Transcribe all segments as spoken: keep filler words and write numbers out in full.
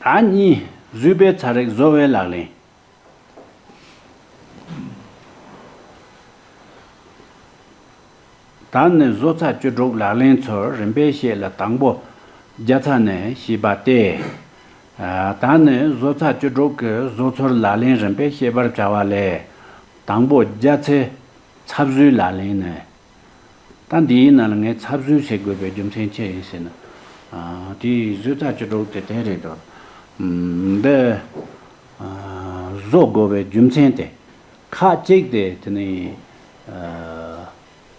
ཨ་གཉིས། བཟོས་པའི་ཚར་རིགས་བཟོ་བའི་ལག་ལེན། ད་ནི་བཟོ་ཚར་བཅུ་དྲུག་ལག་ལེན་ཚུལ་རིམ་པས་བཤད་ལ། དང་པོ་རྒྱ་ཚ་ནས་ཞེས་པ་སྟེ། ད་ནི་བཟོ་ཚར་བཅུ་དྲུག་གི་བཟོ་ཚུལ་ལག་ལེན་རིམ་པས་བཤད་པར་བྱ་བ་ལས། དང་པོ་རྒྱ་ཚའི་ཚབ་བཟོའི་ལག་ལེན་ནི། ད་འདིའི་ནང་ལ་ངས་ཚབ་བཟོ་ཟེར་དགོས་པའི་རྒྱུ་མཚན་ཅི་ཡིན་ཟེར་ན། དེའི་བཟོས་ཚར་བཅུ་དྲུག་དེ་དེ་རེད་དོ། འདི་བཟོ་དགོས་པའི་རྒྱུ་མཚན་དེ། ཁ་ཅིག་དེ་དེ་ནི་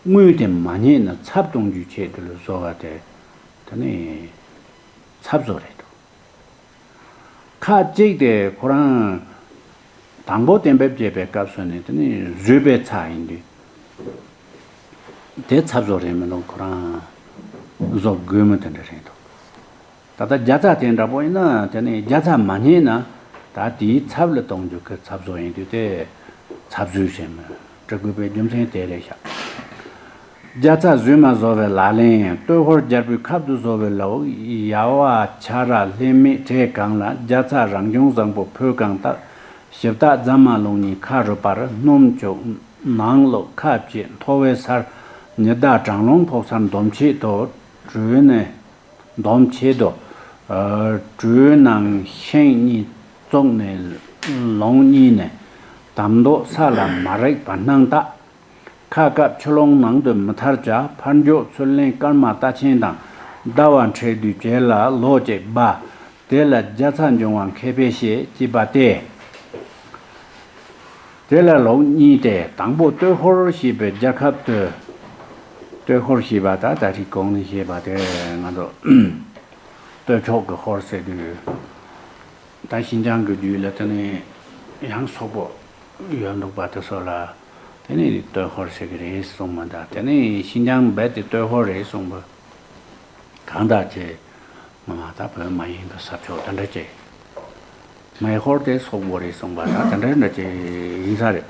དངུལ་དེ་མ་རྙེད་ན་ཚབ་གཏོང་རྒྱུའི་ཆེད་དུ་ལ་བཟོ་བ་དེ་དེ་ནི་ཚབ་བཟོ་རེད་དོ། ཁ་ཅིག་དེ་ཁོ་རང་དང་པོ་གཏན་འབེབས་བྱེད་པའི་སྐབས་སུ་ནི་དེ་ནི་བཟོས་པའི་ཚབ་ཡིན་དུས། དེ་ཚབ་བཟོ་རེད་མི་འདུག་ཁོ་རང་བཟོ་དགོས་མི་དེ་འདྲ་རེད་འདུག་ད་ལྟ་རྒྱ་ཚ་དེ་འདྲ་པོ་ཡིན་ན་དེ་ནི་རྒྱ་ཚ་མ་རྙེད་ན་ད་དེའི་ཚབ་ལ་གཏོང་རྒྱུ་གི་ཚབ་བཟོ་ཡིན་དུས་དེ་ཚབ་བཟོས་ཟེར་མི་འབྲི་དགོས་པའི་རྒྱུ་མཚན་དེ་རེད་ཤག་རྒྱ་ཚ་བཟོས་མ་བཟོ་བའི་ལག་ལེན། སྟོད་ཧོར་རྒྱལ་པོའི་ཁབ་ཏུ་བཟོ་བའི་ལའོ། ཡ་ཝ་ཆ་ར་ལྷད་མེད་བྲེ་གང་ལ། རྒྱ་ཚ་རང་བྱུང་བཟང་པོ་ཕོ་གང་བཏབ། ཞིབ་བཏགས་རྫ་མ་ལོང་གཉིས་ཁ་རུ་སྤར། སྣུམ་བྱུག་ནང་ལོགས་ཁ་བཅད་མཐོ་བའི་སར། ཉི་ཟླ་གྲང་རླུང་ཕོག་སར་འདོམ་ཆེད་དུ། གྲོས་ནས་འདོམ་ཆེད་དུ། གྲོས་ནང་ཤིང་གཉིས་བཙུགས་ནས་ལོང་གཉིས་ནས། དམ་མདོ་ས་ལ་མ་རེག་བར་སྣང་བཏགས། ཁ་བཀབ་ཆུ་ཀླུང་ནང་དུ་མི་ཐར་བྱ། ཕར་འཇོག་ཚུར་ལེན་སྐར་མ་རྟ་ཆེན་དང་། ཟླ་བ་འཕྲད་དུས་བྱེད་ལ་ལོ་གཅིག་འབའ། དེ་ལ་རྒྱ་ཚ་འབྱུང་བ་མཁས་པས་བཤད་ཅེས་པ་སྟེ། དེ་ལ་ལོག་གཉིས་ཏེ། དང་པོ་སྟོད་ཧོར་ཞེས་པའི་རྒྱལ་ཁབ་ཏུ། སྟོད་ཧོར་ཞེས་པ་ད་ད་རིག་གོང་ནས་བཤད་པ་དེ་ང་ཚོ་སྟོད་ཕྱོགས་ཀྱི་ཧོར་ཟེར་དུས། ད་ཤིན་ཅང་གི་རྒྱུད་ལ་དེ་ནས་ཡང་སོག་པོ་ཡོད་འདུག་པ་དེ་ཚོ་ལ་དེ་ནས་སྟོད་ཧོར་ཟེར་གི་རེད་གསུངས་མ། ད་དེ་ནས་ཤིན་ཅང་རྦད་དེ་སྟོད་ཧོར་རེད་གསུངས་པ་གང་ལྟར་ཅི། ངོ་མ་ད་བོད་མ་ཡིན་པའི་ས་ཕྱོགས་དེ་འདྲ་ཅི། མེ་ཧོར་དེ་སོག་པོ་རེད་གསུངས་པ་ད་དེ་འདྲ་འདྲ་ཅི་ཡིན་ས་རེད།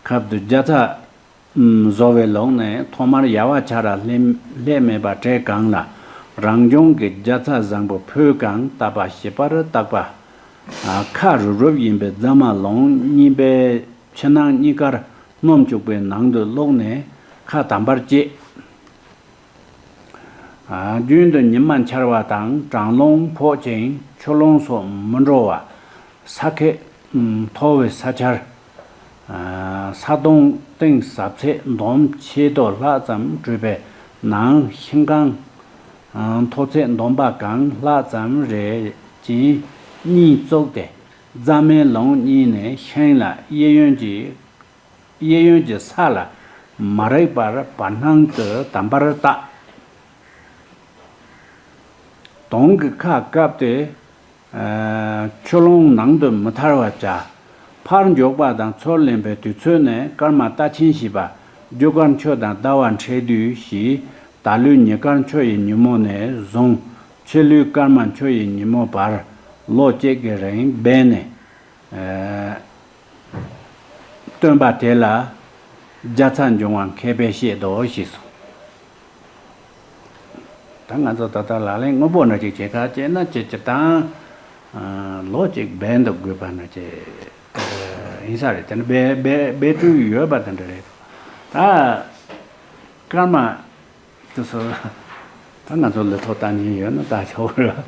ཁབ་ཏུ་རྒྱ་ཚ་བཟོ་བའི་ལོགས་ནས་ཐོག་མར་ཡ་ཝ་ཆ་ར་ལྷད་ལྷད་མེད་པ་བྲེ་གང་ལ། རང་བྱུང་གི་རྒྱ་ཚ་བཟང་པོ་ཕོ་གང་བཏབ་པ་ཞིབ་པར་བཏགས་པ། ཁ་རུབ་རུབ་ཡིན་པའི་རྫ་མ་ལོང་གཉིས་པའི་ཕྱི་ནང་གཉིས་ཀར་སྣུམ་བྱུག་པའི་ནང་དུ་བླུགས་ནས་ཁ་དམ་པར་བཅད། རྒྱུན་དུ་ཉི་མ་འཆར་བ་དང་གྲང་རླུང་ཕོག་ཅིང་ཆུ་རླུང་སོགས་མི་འགྲོ་བ། ས་ཁད་མཐོ་བའི་ས་ཆར། ས་དོང་གཏིང་ཟབ་ཚད་འདོམ་ཆེད་དུ་ལྷག་ཙམ་བྲུས་པའི་ནང་ཤིང་གང་མཐོ་ཚད་འདོམ་པ་གང་ལྷག་ཙམ་རེ་ཅན་གཉིས་བཙུགས་ཏེ། རྫ་མའི་ལོང་གཉིས་ནས་ཤིང་ལ་གཡས་གཡོན་གྱི་གཡས་གཡོན་གྱི་ས་ལ་མ་རེག་པར་བར་སྣང་དུ་དམ་པར་བཏགས། དོང་གི་ཁ་བཀབ་སྟེ། ཆུ་ཀླུང་ནང་དུ་མི་ཐར་བར་བྱ། ཕར་འཇོག་པ་དང་ཚུར་ལེན་པའི་དུས་ཚོད་ནི་སྐར་མ་རྟ་ཆེན་ཞེས་པ། རྒྱུ་སྐར་ཆུ་དང་ཟླ་བ་འཕྲད་དུས་ཞེས། ད་ལོའི་ཉི་སྐར་ཆུ་ཡི་ཉིན་མོ་ནས་བཟུང་ཕྱི་ལོའི་སྐར་མ་ཆུ་ཡི་ཉིན་མོ་བར་ལོ་གཅིག་གི་རིང་འབད་ནས། སྟོན་པ་དེ་ལ་རྒྱ་ཚ་འབྱུང་བ་མཁས་པས་བཤད་དོ་ཞེས་གསུངས། ད་ང་ཚོ་ད་ལྟ་ལག་ལེན་དངོས་པོ་འདྲ་ཅིག་བྱེད་ཁ་བྱས་ན་ཅི་ཅི་དང་། ལོ་གཅིག་འབད་འདུག་དགོས་པ་འདྲ་ཅིག་ཡིན་ས་རེད། དེ་ནི་འབད་འབད་འབད་སྤྲོད་ཡོད་པ་དེ་འདྲ་རེད། ད་སྐར་མ། དེ་ཚོ་ད་ང་ཚོ་ལུས་ཐོག་ལྟ་ཉན་ཡོད་ན་ལྟ་ཆོག་རེད།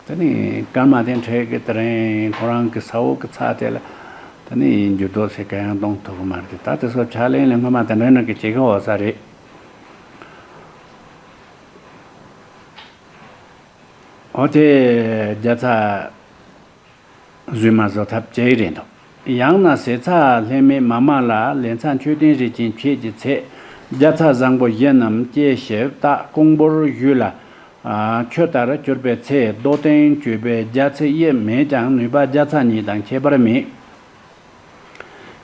དེ་ནི་སྐར་མ་དེ་འཕྲད་ཀྱི་དེ་རིང་ཁོ་རང་གི་ས་འོག་གི་ཚ་དེ་ལ་དེ་ནི་འགྱུར་ལྡོག་ཟེར་ག་ཡང་གཏོང་ཐུབ་ཀྱི་མ་རེད། ད་དེ་ཚོ་ཕྱག་ལེན་ལ་སྔོན་མ་དེ་འདྲ་ནང་གི་བྱེད་ཀྱི་འོ་ས་རེད། འོ་དེ་རྒྱ་ཚ། བཟོས་མ་བཟོ་ཐབས་ཅིག་རེད་འདུག་ཡང་ན་ཟས་ཚྭ་ལྷད་མེད་མ་མ་ལ་ལན་ཚྭ་མཆོད་རྟེན་རིན་ཆེན་ཕྱེད་ཀྱི་ཚད་རྒྱ་ཚ་བཟང་པོ་བཞི་རྣམས་སྐྱེ་ཞིབ་བཏགས་ཀོང་བུར་བཞུས་ལ། ཆུ་ལྟར་གྱུར་པའི་ཚེ་རྡོ་སྟེང་བཅོས་པའི་རྒྱ་ཚ་ཡེ་མེད་ཀྱང་ནུས་པ་རྒྱ་ཚ་ཉིད་དང་ཁྱད་པར་མེད།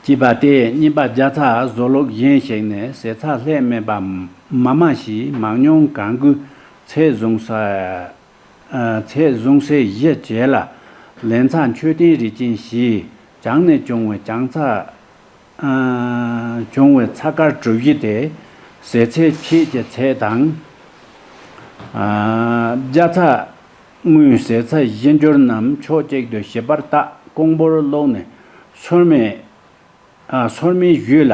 ཅེས་པ་སྟེ་གཉིས་པ་རྒྱ་ཚ་བཟོ་ལུགས་གཞན་ཞིག་ནི་ཟས་ཚྭ་ལྷད་མེད་པ་མ་མ་ཞེས་མང་ཉུང་གང་དགོས་ཚད་བཟུང་ས། ཚད་བཟུང་སའི་གཞི་བྱས་ལ། ལན་ཚྭ་མཆོད་རྟེན་རིན་ཆེན་བཞི། བྱང་ནས་བྱུང་བའི་བྱང་ཚྭ། བྱུང་བའི་ཚྭ་དཀར་གྲུ་བཞི་སྟེ། ཟད་ཚད་ཕྱེད་ཀྱི་ཚད་དང་། ཨ། བརྒྱ་ཚ་དངུལ་ཟད་ཚད་བཞི་འགྱུར་རྣམས་ཕྱོགས་གཅིག་ཏུ་ཞིབ་པར་བརྟག་ཀོང་པོར་ཀློག་ནས། སོར་མོས། ཨ། སོར་མོའི་གཞུས་ལ་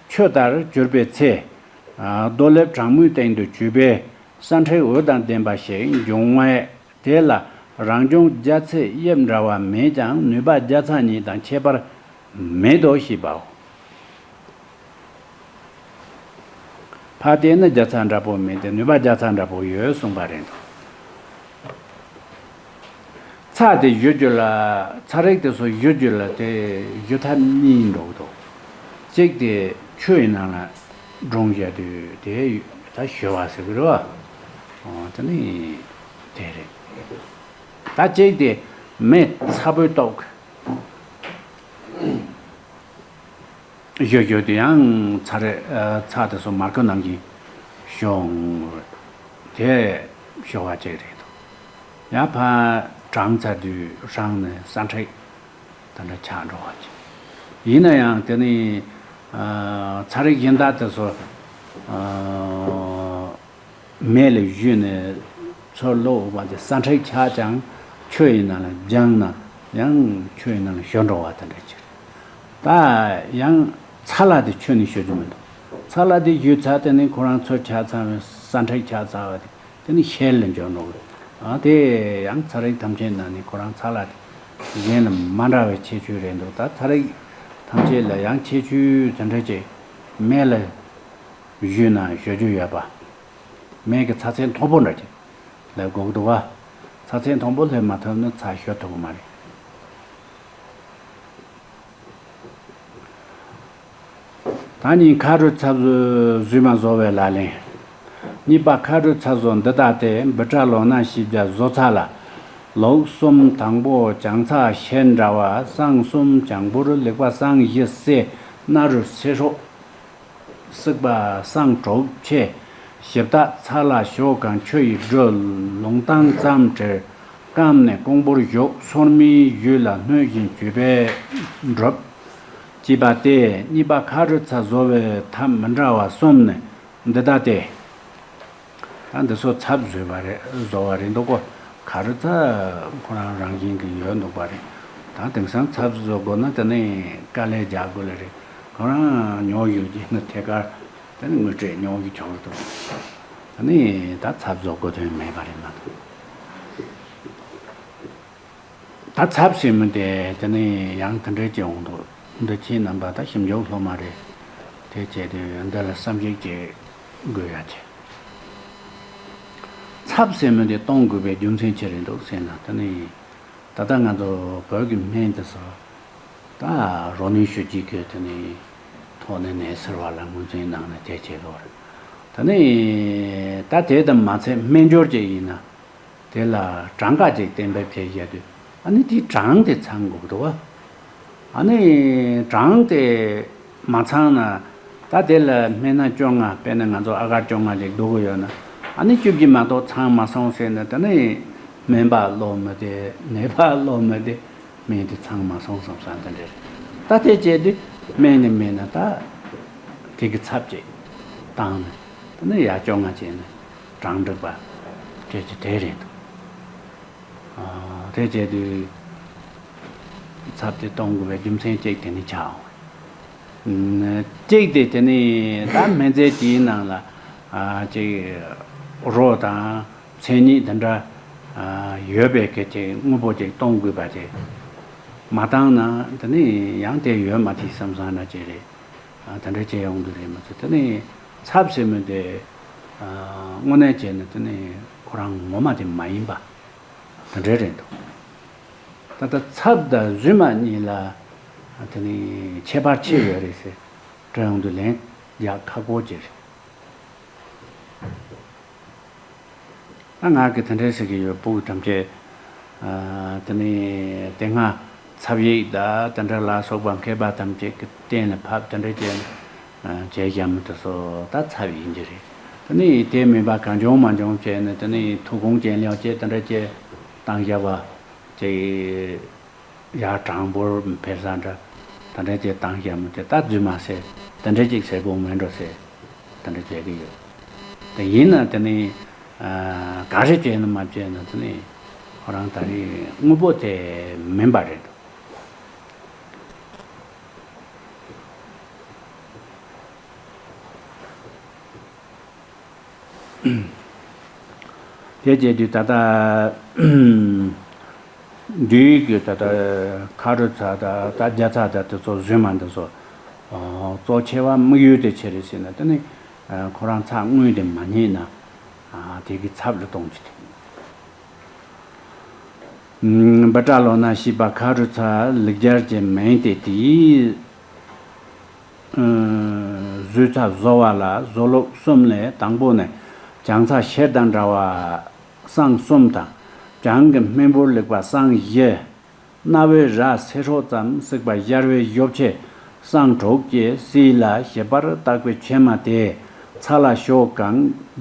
ཆུ་ལྟར་གྱུར་པའི་ཚེ། ཨ། རྡོ་ལེབ་གྲང་མོའི་སྟེང་དུ་གྱུར་པའི་སྲ་མཁྲེགས་འོད་དང་ལྡན་པ་ཞིག་འབྱུང་བས། དེ་ལ་རང་བྱུང་རྒྱ་ཚད་དབྱིབས་འདྲ་བ་མེད་ཀྱང་ནུས་པ་བརྒྱ་ཚ་གཉིས་དང་ཁྱད་པར་མེད་དོ་ཞེས་པའོ། ཕ་དེ་ནི་རྒྱ་ཚ་འདྲ་པོ་མེད་དེ་ནུས་པ་རྒྱ་ཚ་འདྲ་པོ་ཡོད་གསུངས་པ་རེད་འདུག་ཚ་དེ་གཞུ་རྒྱུ་ལ། ཚ་རེག་དེ་ཚོ་གཞུ་རྒྱུ་ལ་དེ་གཞུ་ཐབས་གཉིས་འགྲོ་གི་འདུག་གཅིག་དེ་ཆུ་ཡི་ནང་ལ་སྒྲོང་བཞག་དུས་དེ་ད་གཞུ་བ་ཟེར་གི་རེད་བ། ཨོ་དེ་ནི་དེ་རེད། ད་གཅིག་དེ་མེ་ཚ་པོའི་ཏོག་གཞུ་རྒྱུ་དེ་ཡང་ཚ་རེ། ཨ། ཚ་དེ་ཚོ་མར་ཁུ་ནང་གི་གཞུ་འོང་། དེ་གཞུ་བ་གཅིག་རེད་འདུག་ཡང་ཕར་གྲང་ཚར་དུས་རང་ནས་སྲ་མཁྲེགས་དེ་འདྲ་ཆགས་འགྲོ་བ་ཅིག་ཡིན་ན་ཡང་དེ་ནི། ཨ། ཚ་རེག་གཞན་དག་དེ་ཚོ། ཨ། མེ་ལ་གཞུས་ནས་ཚུར་ལོག་འོང་བ་དེ་སྲ་མཁྲེགས་ཆགས་ཀྱང་ཆུ་ཡི་ནང་ལ་སྦྱངས་ན་ཡང་ཆུ་ཡི་ནང་ལ་གཞུ་འགྲོ་བ་དེ་འདྲ་ཅིག་ད་ཡང་ཚ་ལ་དེ་ཆུ་ནས་གཞུ་རྒྱུ་མི་འདུག་ཚ་ལ་དེ་གཞུས་ཚར་དེ་ནི་ཁོ་རང་ཚུར་ཆགས་ཚར་བའི་སྲ་མཁྲེགས་ཆགས་ཚར་བ་དེ་དེ་ནི་ཤེལ་ལ་འགྱུར་འགྲོ་གི། ཨ། དེ་ཡང་ཚ་རེག་ཐམས་ཅད་ནང་ནས་ཁོ་རང་ཚ་ལ་དེ་གཞན་ལ་མ་འདྲ་བའི་ཁྱད་ཆོས་རེད་འདུག་ད་ཚ་རེག་ཐམས་ཅད་ལ་ཡང་ཁྱད་ཆོས་དེ་འདྲ་ཅིག་མེ་ལ་གཞུས་ན་གཞུ་རྒྱུ་ཡོད་པ། མེ་གི་ཚ་ཚད་མཐོ་པོ་འདྲ་ཅིག་ལ་དགོས་ཀྱི་འདུག་ག་ཚ་ཚད་མཐོ་པོ་སླེབས་མ་ཐུབ་ན་ཚ་གཞུ་ཐུབ་ཀྱི་མ་རེད། ད་ནི་ཁ་རུ་ཚབ་བཟོ་མ་བཟོ་བའི་ལག་ལེན། གཉིས་པ་ཁ་རུ་ཚབ་བཟོ་འདི་ལྟ་སྟེ། འབུ་ཕྲ་ལོ་ན་ཞེས་བྱ་བཟོ་ཚར་ལ། ལུགས་གསུམ་དང་པོ་བྱང་ཚ་ཤེལ་འདྲ་བ། གསང་གསུམ་བྱང་བུར། ལེགས་པ་གསང་བཞི་སེ། སྣ་རུ་སེ་སྲོག་སྲིད་པ་གསང་དྲུག་ཕྱེ། ཞིབ་བརྟག་ཚ་ལ་ཞོ་གང་ཆུ་ཡིས་སྦྲུས། ལུང་ཐང་ཙམ་དྲིལ། སྐམ་ནས་ཀོང་པོར་གཞུག་སོར་མོའི་གཞུ་ལ་སྣོད་བཞིན་གྱུར་པས་འགྲུབ། ཅེས་པ་སྟེ། གཉིས་པ་ཁ་རུ་ཚ་བཟོ་བའི་ཐབས་མི་འདྲ་བ་གསུམ་ནི་འདི་ལྟ་སྟེ། ད་འདི་ཚོ་ཚབ་བཟོས་པ་རེད། བཟོ་བ་རེད་འདུག་གོ་ཁ་རུ་ཚ་ཁོ་རང་རང་བཞིན་གྱི་ཡོད་འདུག་པ་རེད། ད་དེང་སང་ཚབ་བཟོ་དགོས་ན་དེ་ནི་དཀའ་ལས་རྒྱག་དགོས་ལེ་རེད། ཁོ་རང་ཉོ་ཡོད་ཀྱི་ན་ཐད་ཀར་དེ་ནི་དངུལ་སྤྲད་ཉོ་གི་ཆོག་འདུག་ད་ནི་ད་ཚབ་བཟོ་དགོས་དོན་མེད་པ་རེད་མ་གཏོགས། ད་ཚབ་ཟེར་མི་དེ་དེ་ནི་ཡང་དེ་འདྲའི་སྐྱེ་འོང་འདུག་འདི་ཁྱེད་རྣམ་པ་ད་ཞིབ་འཇུག་སློབ་མ་རེད། དེ་བྱས་དུས་འདི་ལ་བསམ་གཞིག་བྱེད་དགོས་ཡ་ཆེ། ཚབ་ཟེར་མི་དེ་གཏོང་དགོས་པའི་རྒྱུ་མཚན་ཅི་རེད་འདུག་ཟེར་ན། དེ་ནི་ད་ལྟ་ང་ཚོ་བོད་ཀྱི་སྨན་དེ་ཚོ་ད་རོ་ནུས་ཞུ་རྒྱུ་གི་དེ་ནི་ཐོག་ནས་ནད་སེལ་བ་ལ་ངོས་འཛིན་གནང་ནས་དེ་བྱེད་དགོས་རེད། དེ་ནི་ད་དེ་དང་མ་ཚད་སྨན་སྦྱོར་ཅིག་ཡིན་ན། དེ་ལ་གྲངས་ཀ་ཅིག་གཏན་འབེབས་བྱས་བཞག་དུས། ཨ་ནི་དེའི་གྲངས་དེ་ཚང་དགོས་འདུག་བ། ཨ་ནི་གྲངས་དེ་མ་ཚང་ན། ད་དེ་ལ་སྨན་སྣ་བཅོ་ལྔ། དཔེར་ན་ང་ཚོ་ཨ་གར་བཅོ་ལྔ་ཅིག་བསྡུ་གི་ཡོད་ན། ཨ་ནི་བཅུ་བཞི་མ་གཏོགས་ཚང་མ་སོང་ཟེར་ན། དེ་ནི་སྨན་པ་བློ་མི་བདེ། ནད་པ་བློ་མི་བདེ། སྨན་དེ་ཚང་མ་སོང་བསམ་ས་དེ་འདྲ་རེད། ད་དེ་བྱས་དུས་སྨན་ནི་མེད་ན་ད་དེ་གི་ཚབ་ཅིག་བཏང་ནས། དེ་ནི་ཡ་བཅོ་ལྔ་བྱས་ནས། གྲངས་འགྲིག་པ་སྤྲད་ཀྱི་དེ་རེད་འདུག་ཨ། དེ་བྱས་དུས་ཚབ་དེ་གཏོང་དགོས་པའི་རྒྱུ་མཚན་གཅིག་དེ་ནི་ཆགས་འོང་། གཅིག་དེ་དེ་ནི་ད་སྨན་རྫས་དེའི་ནང་ལ། ཨ། ཅིག་རོ་དང་མཚན་ཉིད་དེ་འདྲ། ཨ། ཡོད་པའི་སྐད་ཅིག་དངོས་པོ་ཅིག་གཏོང་དགོས་པ་དེ་མ་བཏང་ན། དེ་ནི་ཡང་དེ་ཡོད་མ་ཐིག་བསམ་བསམ་འདྲ་ཅིག་རེད། ཨ། དེ་འདྲ་བྱས་ཡོང་གི་རེད་མ་ཚད། དེ་ནི་ཚབ་ཟེར་མི་དེ། ཨ། དངོས་གནས་བྱས་ན་དེ་ནི་ཁོ་རང་ངོ་མ་དེ་མ་ཡིན་པ་དེ་འདྲ་རེད་འདུག་ད་ལྟ་ཚབ་དང་རྫུན་མ་གཉིས་ལ་དེ་ནི་ཁྱད་པར་ཆེ་ཡོད་རེད་ཟེར་དྲི་ཡོང་དུས་ལན་རྒྱག་ཁག་པོ་ཅིག་རེད། ད་ང་གིས་དེ་འདྲ་ཟེར་གྱི་ཡོད། སྤུ་གུ་ཐམས་ཅད། ཨ། དེ་ནི་དེ་སྔ་ཚབ་ཡིག་དང་དེ་འདྲ་ལ་སོགས་པ་མཁས་པ་ཐམས་ཅད་ཀྱིས་གཏན་ལ་ཕབ་དེ་འདྲ་བྱས་ནས། ཨ། བྱས་བཞག་མི་དེ་ཚོ་ད་ཚབ་ཡིན་གྱི་རེད། དེ་ནི་དེ་མིན་པ་གང་བྱུང་མང་བྱུང་བྱས་ནས། དེ་ནི་ཐུགས་དགོངས་རྒྱན་ལེགས་བྱས་དེ་འདྲ་བྱས་བཏང་བཞག་པ་ཅིག་ཡར་གྲངས་འབོར་འཕེལ་ས་འདྲ་དེ་འདྲ་ཅིག་བཏང་བཞག་མི་དེ་ད་རྫུན་མ་ཟེར། དེ་འདྲ་ཅིག་ཟེར་དགོས་མེད་འགྲོ་ཟེར། ད་ འདྲ་བྱེད་ཀྱི་ཡོད། དེ་ཡིན་ན་དེ་ནི་ག་རེ་བྱས་ན་མ་བྱས་ན་དེ་ནི་ཁོ་རང་ད་རེས་དངོས་པོ་དེ་མིན་པ་རེད་འདུག་དེ་བྱས་དུས་ད་ལྟ་འདིའི་གི་ད་ལྟ་ཁ་རུ་ཚ་དང་ད་རྒྱ་ཚ་དང་དེ་ཚོ་བཟོས་མ་འདི་ཚོ་གཙོ་ཆེ་བ་དམིགས་ཡུལ་དེ་ཆེ་རེད་ཟེར་ན་དེ་ནི་ཁོ་རང་ཚ་དངོས་དེ་མ་རྙེད་ན་དེ་གི་ཚབ་ལ་གཏོང་རྒྱུ་དེ། བི་ཏྲ་ལོ་ན་ཞེས་པ་ཁ་རུ་ཚ་ལེགས་སྦྱར་གྱི་མིང་སྟེ་དེའི་བཟོས་ཚབ་བཟོ་བ་ལ་བཟོ་ལུགས་གསུམ་ལས་དང་པོ་ནི་བྱང་ཚ་ཤེར་དང་འདྲ་བ་གསང་གསུམ་དང་། བྱང་གི་སྨན་ཕུར་ལེགས་པ་གསང་བཞི། སྣ་བོའི་རྭ་སེར་སྲོག་ཙམ་གསེག་པ་གཡར་བའི་གཡོབ་ཆེ་གསང་དྲུག་བཅས་སྲིད་ལ་ཞིབ་པར་བརྟག་པའི་ཕྱེ་མ་དེ་ཚ་ལ་ཞོག་གང་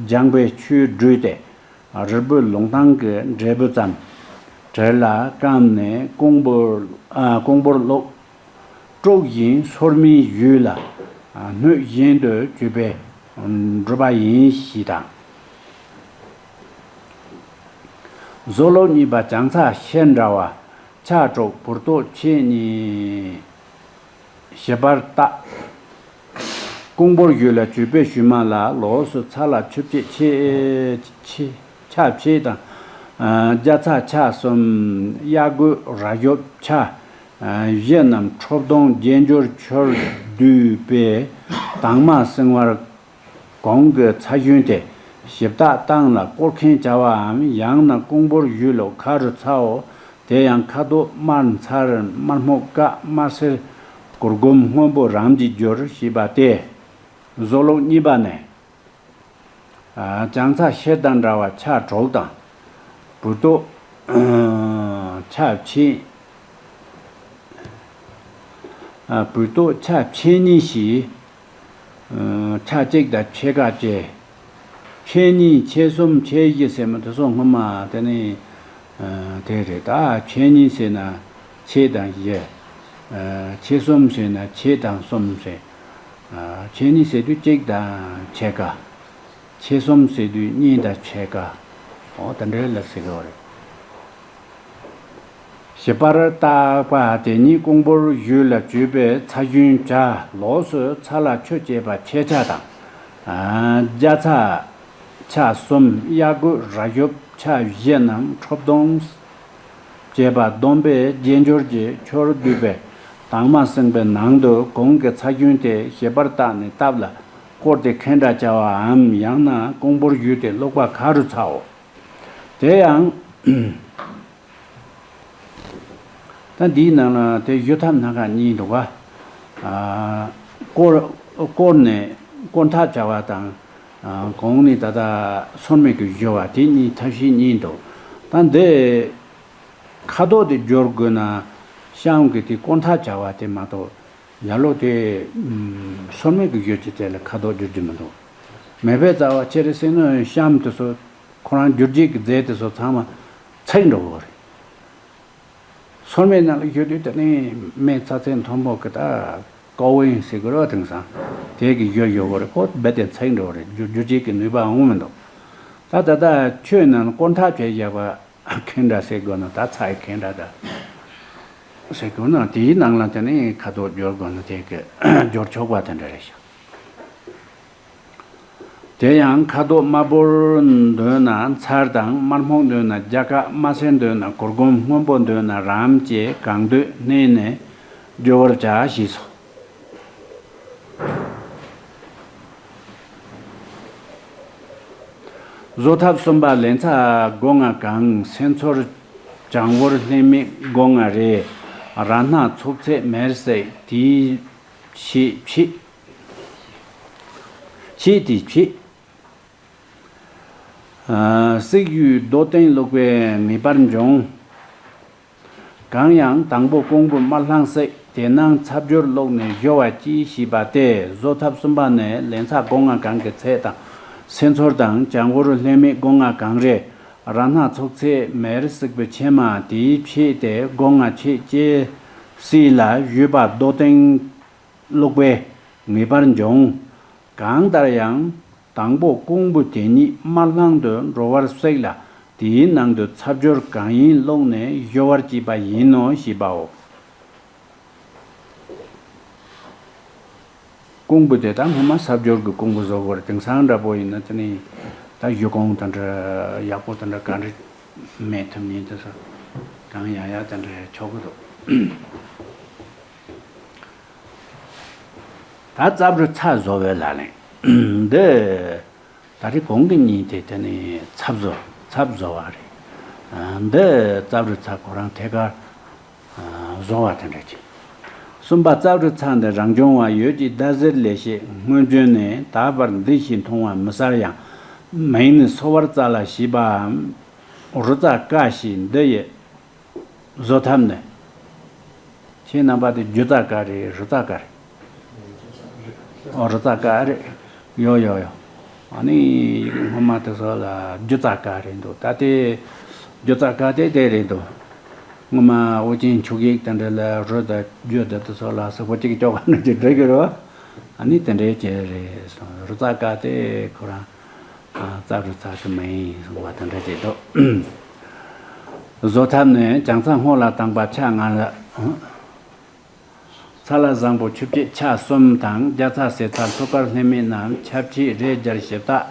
སྦྱངས་པའི་ཆུས་བཀྲུས་ཏེ། རིལ་བུ་ལུང་ཐང་གི་འབྲས་བུ་ཙམ་དྲིལ་ལ་བསྐམས་ནས་ཀོང་བུར་ཨ་ཀོང་བུར་བླུགས། དཀྲུགས་ཤིང་སོར་མོའི་ཡུལ་ལ་སྣོད་བཞིན་དུ་གྱུར་པས་གྲུབ་པ་ཡིན་ཞེས་དང་། བཟོ་ལུགས་གཉིས་པ་བྱང་ཚ་ཤེར་འདྲ་བ་ཆ་དྲུག་བུར་ཏོག་ཕྱེད་གཉིས། ཞིབ་པར་བརྟག། ཀོང་བུར་ཡུལ་ལ་གྱུར་པའི་ཞུན་མ་ལ་ལོགས་སུ་ཚ་ལ་ཆུ་བཅས་ཆེ་ཆེ་ཆ་ཕྱེད་དང་། རྒྱ་ཚ་ཆ་གསུམ། གཡའ་རྒོད་རྭ་གཡོབ་ཆ་བཞི་རྣམས་ཁྲོ་བརྡུང་རྒྱན་སྦྱོར་ཆུར་བསྡུས་པའི་དྭངས་མ་བསྲིང་བར། གོང་གི་ཚ་ཞུན་དེ་ཞིབ་བརྟག་བཏང་ལ་སྐོར་མཁན་བྱ་བའམ་ཡང་ན་ཀོང་བུར་ཡུལ་ལོ་ཁ་རུ་ཚའོ། དེ་ཡང་ཁ་དོག་དམར་མཚར་དམར་སྨུག་དཀར་དམར་སེར་གུར་གུམ་སྔོན་པོ་རམ་གྱིས་བསྒྱུར་ཞེས་པ་སྟེ། བཟོ་ལུགས་གཉིས་པ་ནི། བྱང་ཚ་ཤེར་དང་འདྲ་བ་ཆ་དྲུག་དང་། བུར་ཏོག་ཆ་ཕྱེད། བུར་ཏོག་ཆ་ཕྱེད་གཉིས་ཤིག་ཆ་གཅིག་དང་ཕྱེད་ཀ་བཅས། ཕྱེད་གཉིས་ཕྱེད་གསུམ་ཕྱེད་བཞི་ཟེར་མི་དེ་ཚོ་སྔོན་མ་དེ་ནི་དེ་རེད་ད། ཕྱེད་གཉིས་ཟེར་ན་ཕྱེད་དང་བཞི། ཕྱེད་གསུམ་ཟེར་ན་ཕྱེད་དང་གསུམ་ཟེར། ཕྱེད་གཉིས་ཟེར་དུས་གཅིག་དང་ཕྱེད་ཀ། ཕྱེད་གསུམ་ཟེར་དུས་གཉིས་དང་ཕྱེད་ཀ། འོ་དེ་འདྲའི་ལ་ཟེར་གི་རེད། ཞིབ་པར་བརྟག་པ་དེ་ཉིད་ཀོང་བུར་ཡུལ་ལ་གྱུར་པའི་ཚ་ཞུན་བྱ་ལོགས་སུ་ཚ་ལ་ཆུ་བཅས་པ་ཕྱེད་ཆ་དང་། རྒྱ་ཚ་ཆ་གསུམ། གཡའ་རྒོད་རྭ་གཡོབ་ཆ་བཞི་རྣམས་ཁྲོ་བརྡུང་བཅས་པ་བསྡོམས་པས་རྒྱན་སྦྱོར་གྱི་ཆུར་བསྡུས་པའི་དྭངས་མ་བསྲིངས་པའི་ནང་དུ་གོང་གི་ཚ་ཞུན་དེ་ཞིབ་པར་བརྟགས་ནས་བཏབ་ལ་བསྐོར་ཏེ་ཁེངས་དྲེགས་བྱ་བའམ་ཡང་ན་ཀོང་བུར་ཡུལ་དེ་བླུགས་པ་ཁ་རུ་ཚའོ། དེ་ཡང་། ད་འདིའི་ནང་ལ་དེ་གཞོལ་ཐབས་སྣ་ཁ་གཉིས་འདུག་ག་ཨ། བསྐོར་བསྐོར་ནས་བསྐོར་ཐབས་བྱ་བ་དང་། ཨ། གོང་ནས་ད་ལྟ་སོར་མོས་ཀྱི་གཞོལ་བ་དེ་གཉིས་ཐབས་ཤེས་གཉིས་འདུག་ད་འདི་ཁ་དོག་དེ་སྦྱོར་དགོས་ན་གཤམ་གྱི་དེ་བསྐོར་ཐབས་བྱ་བ་དེ་མ་གཏོགས་ཡར་ལོག་དེ་སོར་མོས་ཀྱི་གཞོལ་གྱི་དེ་ལ་ཁ་དོག་སྦྱོར་རྒྱུ་མི་འདུག་མེ་བལ་རྩ་བ་ཆེ་རེ་སེ་ནོ་གཤམ་དེ་ཚོ་ཁོ་རང་སྦྱོར་རྒྱུ་གི་རྫས་དེ་ཚོ་ཚང་མ་ཚིག་འགྲོ་གི་རེད། སོར་མོའི་ནང་ལ་ཡོད་དུས་དེ་ནི་མེ་ཚ་ཚད་མཐོན་པོ་གི་ད་ཀོ་ཝིན་ཟེར་གི་རོ། དེང་སང་དེ་གི་ཡོད་ཡོད་གི་རེད། ཁོ་རྦད་དེ་ཚིག་འགྲོ་གི་རེད། རྒྱུ་རྒྱུ་ཅིག་གི་ནུས་པ་འོང་མི་འདུག་ད་ད་ལྟ་ཆུའི་ནང་ལ་བསྐོར་ཐབས་བྱས་བཞག་པ་ཁེངས་དྲེགས་ཟེར་དགོས་ན་ད་ཚ་ཡི་ཁེངས་དྲེགས་ད་ཟེར་དགོས་ན་དེའི་ནང་ལ་དེ་ནི་ཁ་དོག་སྦྱོར་དགོས་ན་དེ་གི་སྦྱོར་ཆོག་པ་དེ་འདྲ་རེད་ཤག་དེ་ཡང་ཁ་དོག་དམར་པོར་འདོད་ན་མཚར་དང་། དམར་སྨུག་འདོད་ན་རྒྱ་སྐག་དམར་སེར་འདོད་ན་གུར་གུམ། སྔོན་པོ་འདོད་ན་རམ་བཅས་གང་འདོད་བསྣན་ནས་སྦྱོར་བར་བྱ་ཞེས་སོ། བཟོ་ཐབས་གསུམ་པ་ལན་ཚྭ་སྒོ་ལྔ་གང་། སེན་ཚོར་བྱང་བུར་ལྷན་མིག་སྒོ་ལྔ་རེ། ར་སྣ་ཚུགས་ཚད་མེར་བསྲེགས་དེའི་ཕྱེད་ཕྱེད། ཕྱེད་དེའི་ཕྱེད། ཨ། སྲེག་ཡུལ་རྡོ་སྟེང་བླུགས་པས་ངེས་པར་འབྱུང་། གང་ཡང་དང་པོ་ཀོང་བུ་དམར་ལྷང་བསྲེགས། དེ་ནང་ཚབ་སྦྱོར་བླུགས་ནས་སྦྱོར་བ་ཅི་ཞེས་པ་སྟེ། བཟོ་ཐབས་གསུམ་པ་ནི་ལན་ཚྭ་སྒོ་ལྔ་གང་གི་ཚད་དང་། སེན་ཚོར་དང་བྱང་བུར་ལྷན་མིག་སྒོ་ལྔ་གང་རེ། ར་སྣ་ཚུགས་ཚད་མེར་བསྲེགས་པའི་ཕྱེ་མ་དེའི་ཕྱེད་དེ་སྒོ་ལྔ་ཕྱེད་ཀྱིས་བསྲེས་ལ་བཞུས་པ་རྡོ་སྟེང་བླུགས་པས་ངེས་པར་འབྱུང་། གང་ལྟར་ཡང་། དང་པོ་ཀོང་བུ་དེ་ཉིད་དམར་ལྷང་དུ་འགྲོ་བར་བསྲེགས་ལ། དེའི་ནང་དུ་ཚབ་སྦྱོར་གང་ཡིན་བླུགས་ནས་གཞོལ་བར་བྱེད་པ་ཡིན་ནོ་ཞེས་པའོ། ཀོང་བུ་དེ་ད་སྔོན་མ་ཚབ་སྦྱོར་གྱི་ཀོང་བུ་བཟོ་དགོས་རེད། དེང་སང་འདྲ་པོ་ཡིན་ན་དེ་ནི་ད་གཞུ་ཀོང་དེ་འདྲ་ཡག་པོ་དེ་འདྲ་ག་འདྲ་མེད་ཐུབ་ཉིན་དེ་ཚོ་གང་ཡག་ཡག་དེ་འདྲ་ཆོག་གི་འདུག་ད་རྩབ་རི་ཚ་བཟོ་བའི་ལག་ལེན་འདི། ད་རེས་གོང་གི་གཉིས་དེ་དེ་ནི་ཚབ་བཟོ་ཚབ་བཟོ་བ་རེད། ཨ། འདི་རྩབ་རི་ཚ་ཁོ་རང་ཐད་ཀར་ཨ་བཟོ་བ་དེ་འདྲ་ཅིག་གསུམ་པ། རྩབ་རི་ཚ་འདི་རང་བྱུང་བ་ཡོད་ཀྱི་ཟླ་ཟེར་ལས་བྱེད་སྔོན་བྱོན་ནས་ད་བར་འདི་ཞེས་མཐོང་བ་མི་གསལ་ཡང་། མིང་ནི་སོ་བར་རྩ་ལ་ཞེས་པའམ། རུ་རྩ་ཀ་ཞེས་འདི་ཡི་བཟོ་ཐབས་ནི། ཁྱེད་རྣམ་པ་དེ་རྒྱུ་རྩ་ཀ་རེད། རུ་རྩ་ཀ་རེད། ཨོ། རུ་རྩ་ཀ་རེད། ཡོ་ཡོ་ཡོ། ཨ་ནི་སྔོན་མ་དེ་ཚོ་ལ་རྒྱུ་རྩ་ཀ་རེད་འདུག་ད་དེ་རྒྱུ་རྩ་ཀ་དེ་དེ་རེད་འདུག་སྔོན་མ་ཨོ་རྒྱན་འཁྱུག་ཡིག་དེ་འདྲ་ལ་རུ་དང་རྒྱུ་དེ་དེ་ཚོ་ལ་ཟེར་པོ་གཅིག་ཀྱོག་ག་ནས་ཅིག་འབྲི་གི་རེད་བ། ཨ་ནི་དེ་འདྲའི་ཅིག་རེད་སོང་། རུ་རྩ་ཀ་དེ་ཁོ་རང་། ཨ། རྩབ་རི་ཚ་གི་མིང་ཡིན་གསུངས་པ་དེ་འདྲ་ཅིག་འདུག་བཟོ་ཐབས་ནི། གྱང་ཚ་སྔོ་ལ་དྭངས་པ་ཆ་ལྔ་ལ། ཚ་ལ་བཟང་པོ་ཆུ་བཅས་ཆ་གསུམ་དང་། རྒྱ་ཚ་སེར་ཚ་མཚོ་དཀར་ལྷད་མེད་རྣམས། ཆབ་ཆས་རས་སྦྱར་ཞིབ་བཏགས་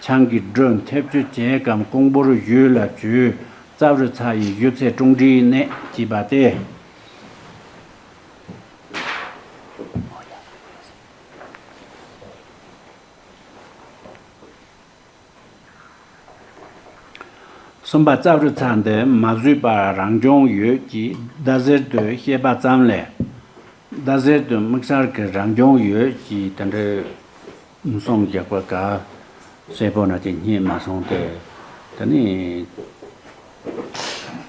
ཆང་གིས་བསྒྲུབས། མཐེབ་ཆུ་བྱེད་སྐམ་ཀོང་བུར་གཞུས་ལ་བྱུགས། རྩབ་རི་ཚ་ཡི་གཞུ་ཚད་ཀྲུང་འབྲིའི་གནས་ཅེས་པ་སྟེ། གསུམ་པ། རྩབ་རི་ཚ་འདི་མ་བཟོས་པར་རང་བྱུང་ཡོད་ཅེས་ཟླ་ཟེར་དུ་བཤད་པ་ཙམ་ལས། ཟླ་ཟེར་དུ་དམིགས་བསལ་གྱི་རང་བྱུང་ཡོད་ཅེས་དེ་འདྲའི་གསུང་བཞག་པ་ག་གསལ་པོ་ན་ཅིག་རྙེད་མ་སོང་སྟེ། དེ་ནི་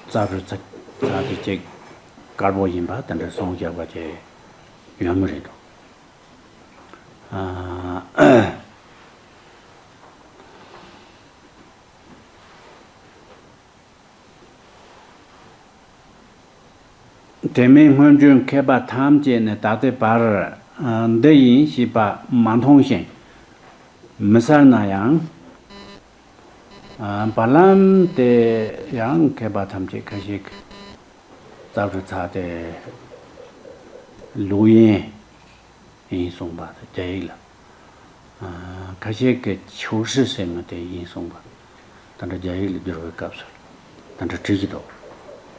རྩབ་རི་ཚ་ཚ་དེ་ཅིག་དཀར་པོ་ཡིན་པ་དེ་འདྲ་གསུང་བཞག་པ་ཅིག་ཡོད་མ་རེད་འདུག་ཨ། དེ་མིན་སྔོན་བྱོན་མཁས་པ་ཐམས་ཅད་ནི་ད་ལྟའི་བར་འདི་ཡིན་ཞེས་པ་མ་མཐོང་ཞིང་མི་གསལ་ན་ཡང་། བར་ལམ་དེ་ཡང་མཁས་པ་ཐམས་ཅད་ཁ་ཤས་ཀྱིས་རྩབ་རི་ཚ་དེ་ལུའུ་ཡན་ཡིན་གསུངས་པ་དང་། རྒྱ་ཡིག་ལ། ཨ། ཁ་ཤས་ཀྱིས་ཆུའུ་ཧྲི་ཟེར་མི་དེ་ཡིན་གསུངས་པ། ད་ལྟ་རྒྱ་ཡིག་ལ་བསྒྱུར་བའི་སྐབས་སུ་དེ་འདྲ་བྲིས་ཀྱི་འདུག་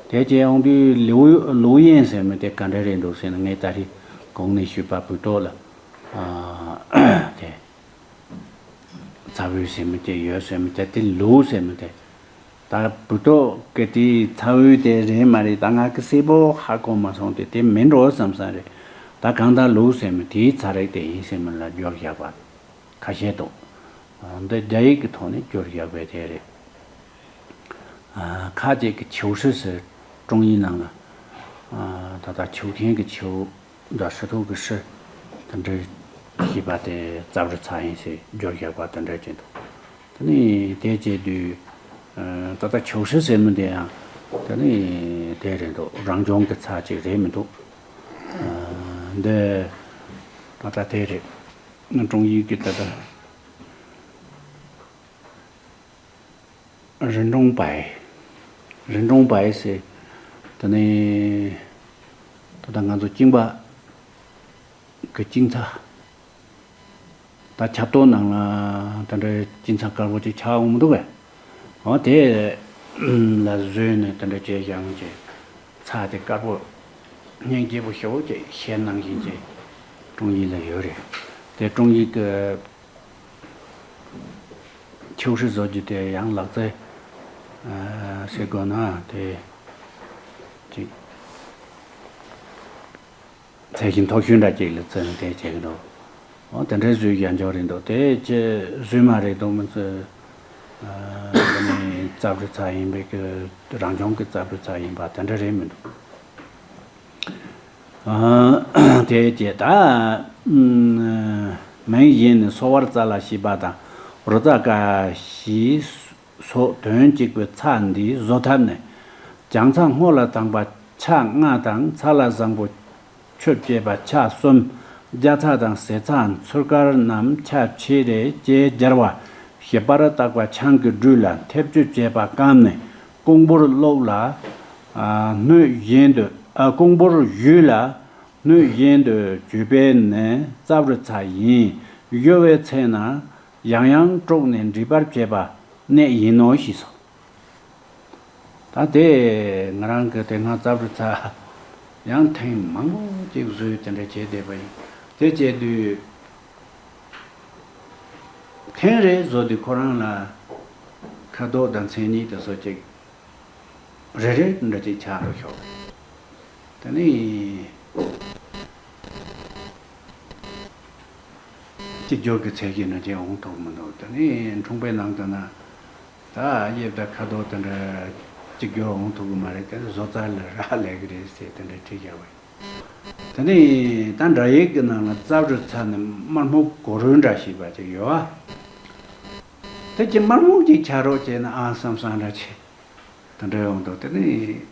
དེ་བྱས་ཡོང་དུས་ལུའུ་ལུའུ་ཡན་ཟེར་མི་དེ་ག་འདྲ་རེད་འདུག་ཟེར་ན། ངས་ད་རེས་གོང་ནས་ཞུས་པ་བོད་ཐོག་ལ། ཨ། དེ་ཚ་བོའི་ཟེར་མི་དེ་ཡོད་ཟེར་མི་དེ། དེ་ལུའུ་ཟེར་མི་དེ། ད་བོད་ཐོག་གི་དེའི་ཚ་བོའི་དེ་རེད་མ་རེད། ད་ང་གི་གསལ་པོ་ཧ་གོ་མ་སོང་སྟེ། དེ་མིན་འགྲོ་བསམ་བསམ་རེད། ད་གང་ལྟར་ལུའུ་ཟེར་མི་དེའི་ཚ་རིགས་དེ་ཡིན་ཟེར་མི་ལ་སྦྱོར་བཞག་པ་ཁ་ཤས་འདུག་འདི་རྒྱ་ཡིག་གི་ཐོག་ནས་སྦྱོར་བཞག་པའི་དེ་རེད། ཨ། ཁ་ཅིག་གིས་ཆུའུ་ཧྲི་ཟེར། ཀྲུང་ཡིག་ནང་ལ། ཨ། ད་ལྟ་ཆུ་ཐེན་གྱི་ཆུ་དང་ཧྲི་ཐུའུ་གི་ཧྲི་དེ་འདྲ་ཞེས་པ་དེ་རྩབ་རི་ཚ་ཡིན་ཟེར་སྦྱོར་བཞག་པ་དེ་འདྲ་ཅིག་འདུག་དེ་ནི་དེ་བྱས་དུས། ཨ། ད་ལྟ་ཆུའུ་ཧྲི་ཟེར་མི་དེ་ཡང་དེ་ནི་དེ་རེད་འདུག་རང་བྱུང་གི་ཚ་ཅིག་རེད་མི་འདུག་ཨ། འདི་ད་ལྟ་དེ་རེད། ཀྲུང་ཡིག་གི་ད་ལྟ། རིན་ཀྲུང་པའེ། རིན་ཀྲུང་པའེ་ཟེར། དེ་ནས་ད་ལྟ་ང་ཚོ་གཅིན་པ་གི་གཅིན་ཚ། ད་ཆབ་ཏོག་ནང་ལ་དེ་འདྲའི་གཅིན་ཚ་དཀར་པོ་ཅིག་ཆགས་འོང་མི་འདུག་གས། འོ། དེ་ལ་བཟོས་ནས་དེ་འདྲ་བྱས་ཀྱང་ཅིག་ཚ་དེ་དཀར་པོ་སྙིང་རྗེ་པོ་ཞེ་པོ་ཅིག་བཤད་ནང་བཞིན་ཅིག་ཀྲུང་ཡིག་ལ་ཡོད་རེད། དེ་ཀྲུང་ཡིག་གི་ཆུའུ་ཧྲི་བཟོ་རྒྱུ་དེ་ཡང་ལག་རྩལ། ཨ། ཟེར་དགོས་ན་དེ་ཅིག་ཚད་གཞི་མཐོ་ཤོས་འདྲ་ཅིག་ལ་བརྩི་ནས་དེ་བྱེད་ཀྱི་འདུག་འོ། དེ་འདྲའི་བཟོས་ཀྱང་འཇོག་རེད་འདུག་དེ་ཅི་བཟོས་མ་རེད་འདུག་མི་ཚོས། ཨ། དེ་ནི་རྩབ་རི་ཚ་ཡིན་པའི་གི་རང་བྱུང་གི་རྩབ་རི་ཚ་ཡིན་པ་དེ་འདྲ་རེད་མི་འདུག་ཨ། དེ་བྱས་ད། ཨ། མིང་གཞན་ནི་སོ་བར་རྩ་ལ་ཞེས་པ་དང་། རུ་རྩ་ཀ་ཞེས་སོགས་དོན་གཅིག་པའི་ཚ་འདིའི་བཟོ་ཐབས་ནི། གྱང་ཚ་སྔོ་ལ་དྭངས་པ་ཆ་ལྔ་དང་། ཚ་ལ་བཟང་པོ་ཆུ་བཅས་པ་ཆ་གསུམ་ རྒྱ་ཚྭ་དང་ཟས་ཚྭ་ཚུར་དཀར་རྣམས་ཆ་ཕྱེ་རེ་བཅས་སྦྱར་བ་ཞིབ་པར་བཏགས་པ་ཆང་གི་སྦྲུས་ལ་མཐེབ་ཀྱུ་བཅས་པ་བསྐམས་ནས་ཀོང་བུར་བླུགས་ལ། ཨ། སྣོད་གཞན་དུ། ཨ། ཀོང་བུར་གཞུས་ལ། སྣོད་གཞན་དུ་གྱུར་པས་ནི་རྩ་བྲུ་ཚྭ་ཡིན། གཞུ་བའི་ཚེ་ན་ཡང་ཡང་དཀྲུགས་ནས་འདྲུད་པར་བྱེད་པ་གནད་ཡིན་ནོ་ཞེས་སོ། ད་དེ་ང་རང་གི་དེ་སྔ་རྩ་བྲུ་ཚྭ་ཡང་ཐེངས་མང་པོ་ཅིག་བཟོས་དེ་འདྲ་བྱས་བསྡད་པ་ཡིན། དེ་བྱས་དུས་ཐེངས་རེ་བཟོ་དུས་ཁོ་རང་ལ་ཁ་དོག་དང་མཚན་ཉིད་དེ་ཚོ་ཅིག་རེ་རེ་འདྲ་ཅིག་ཆགས་འགྲོ་ཤོག་དེ་ནི་གཅིག་གྱུར་གྱི་ཚད་གཞི་ནང་བཞིན་འོང་ཐུབ་མི་འདུག་དེ་ནི་འཁྲུངས་པའི་ནང་དུ་ན་ད་དབྱིབས་དང་ཁ་དོག་དེ་འདྲ་གཅིག་གྱུར་འོང་ཐུབ་ཀྱི་མ་རེད། དེ་ནི་བཟོ་རྩལ་ལ་རག་ལས་ཀྱི་རེད་ཟེར་དེ་འདྲ་བྲིས་བཞག་པ་ཡིན། དེ་ནི་ད་འདྲ་ཡིག་གི་ནང་ལ་རྩ་བྲུ་ཚྭ་ནི་དམར་སྨུག་གོ་རུལ་འདྲ་ཞེས་པ་ཅིག་ཡོད་ཨ། དེ་ཀྱི་དམར་སྨུག་ཅིག་ཆགས་རོགས་བྱས་ན་ཨང་བསམ་བསམ་འདྲ་ཆེ། དེ་འདྲ་ཡོང་དུས་དེ་ནི་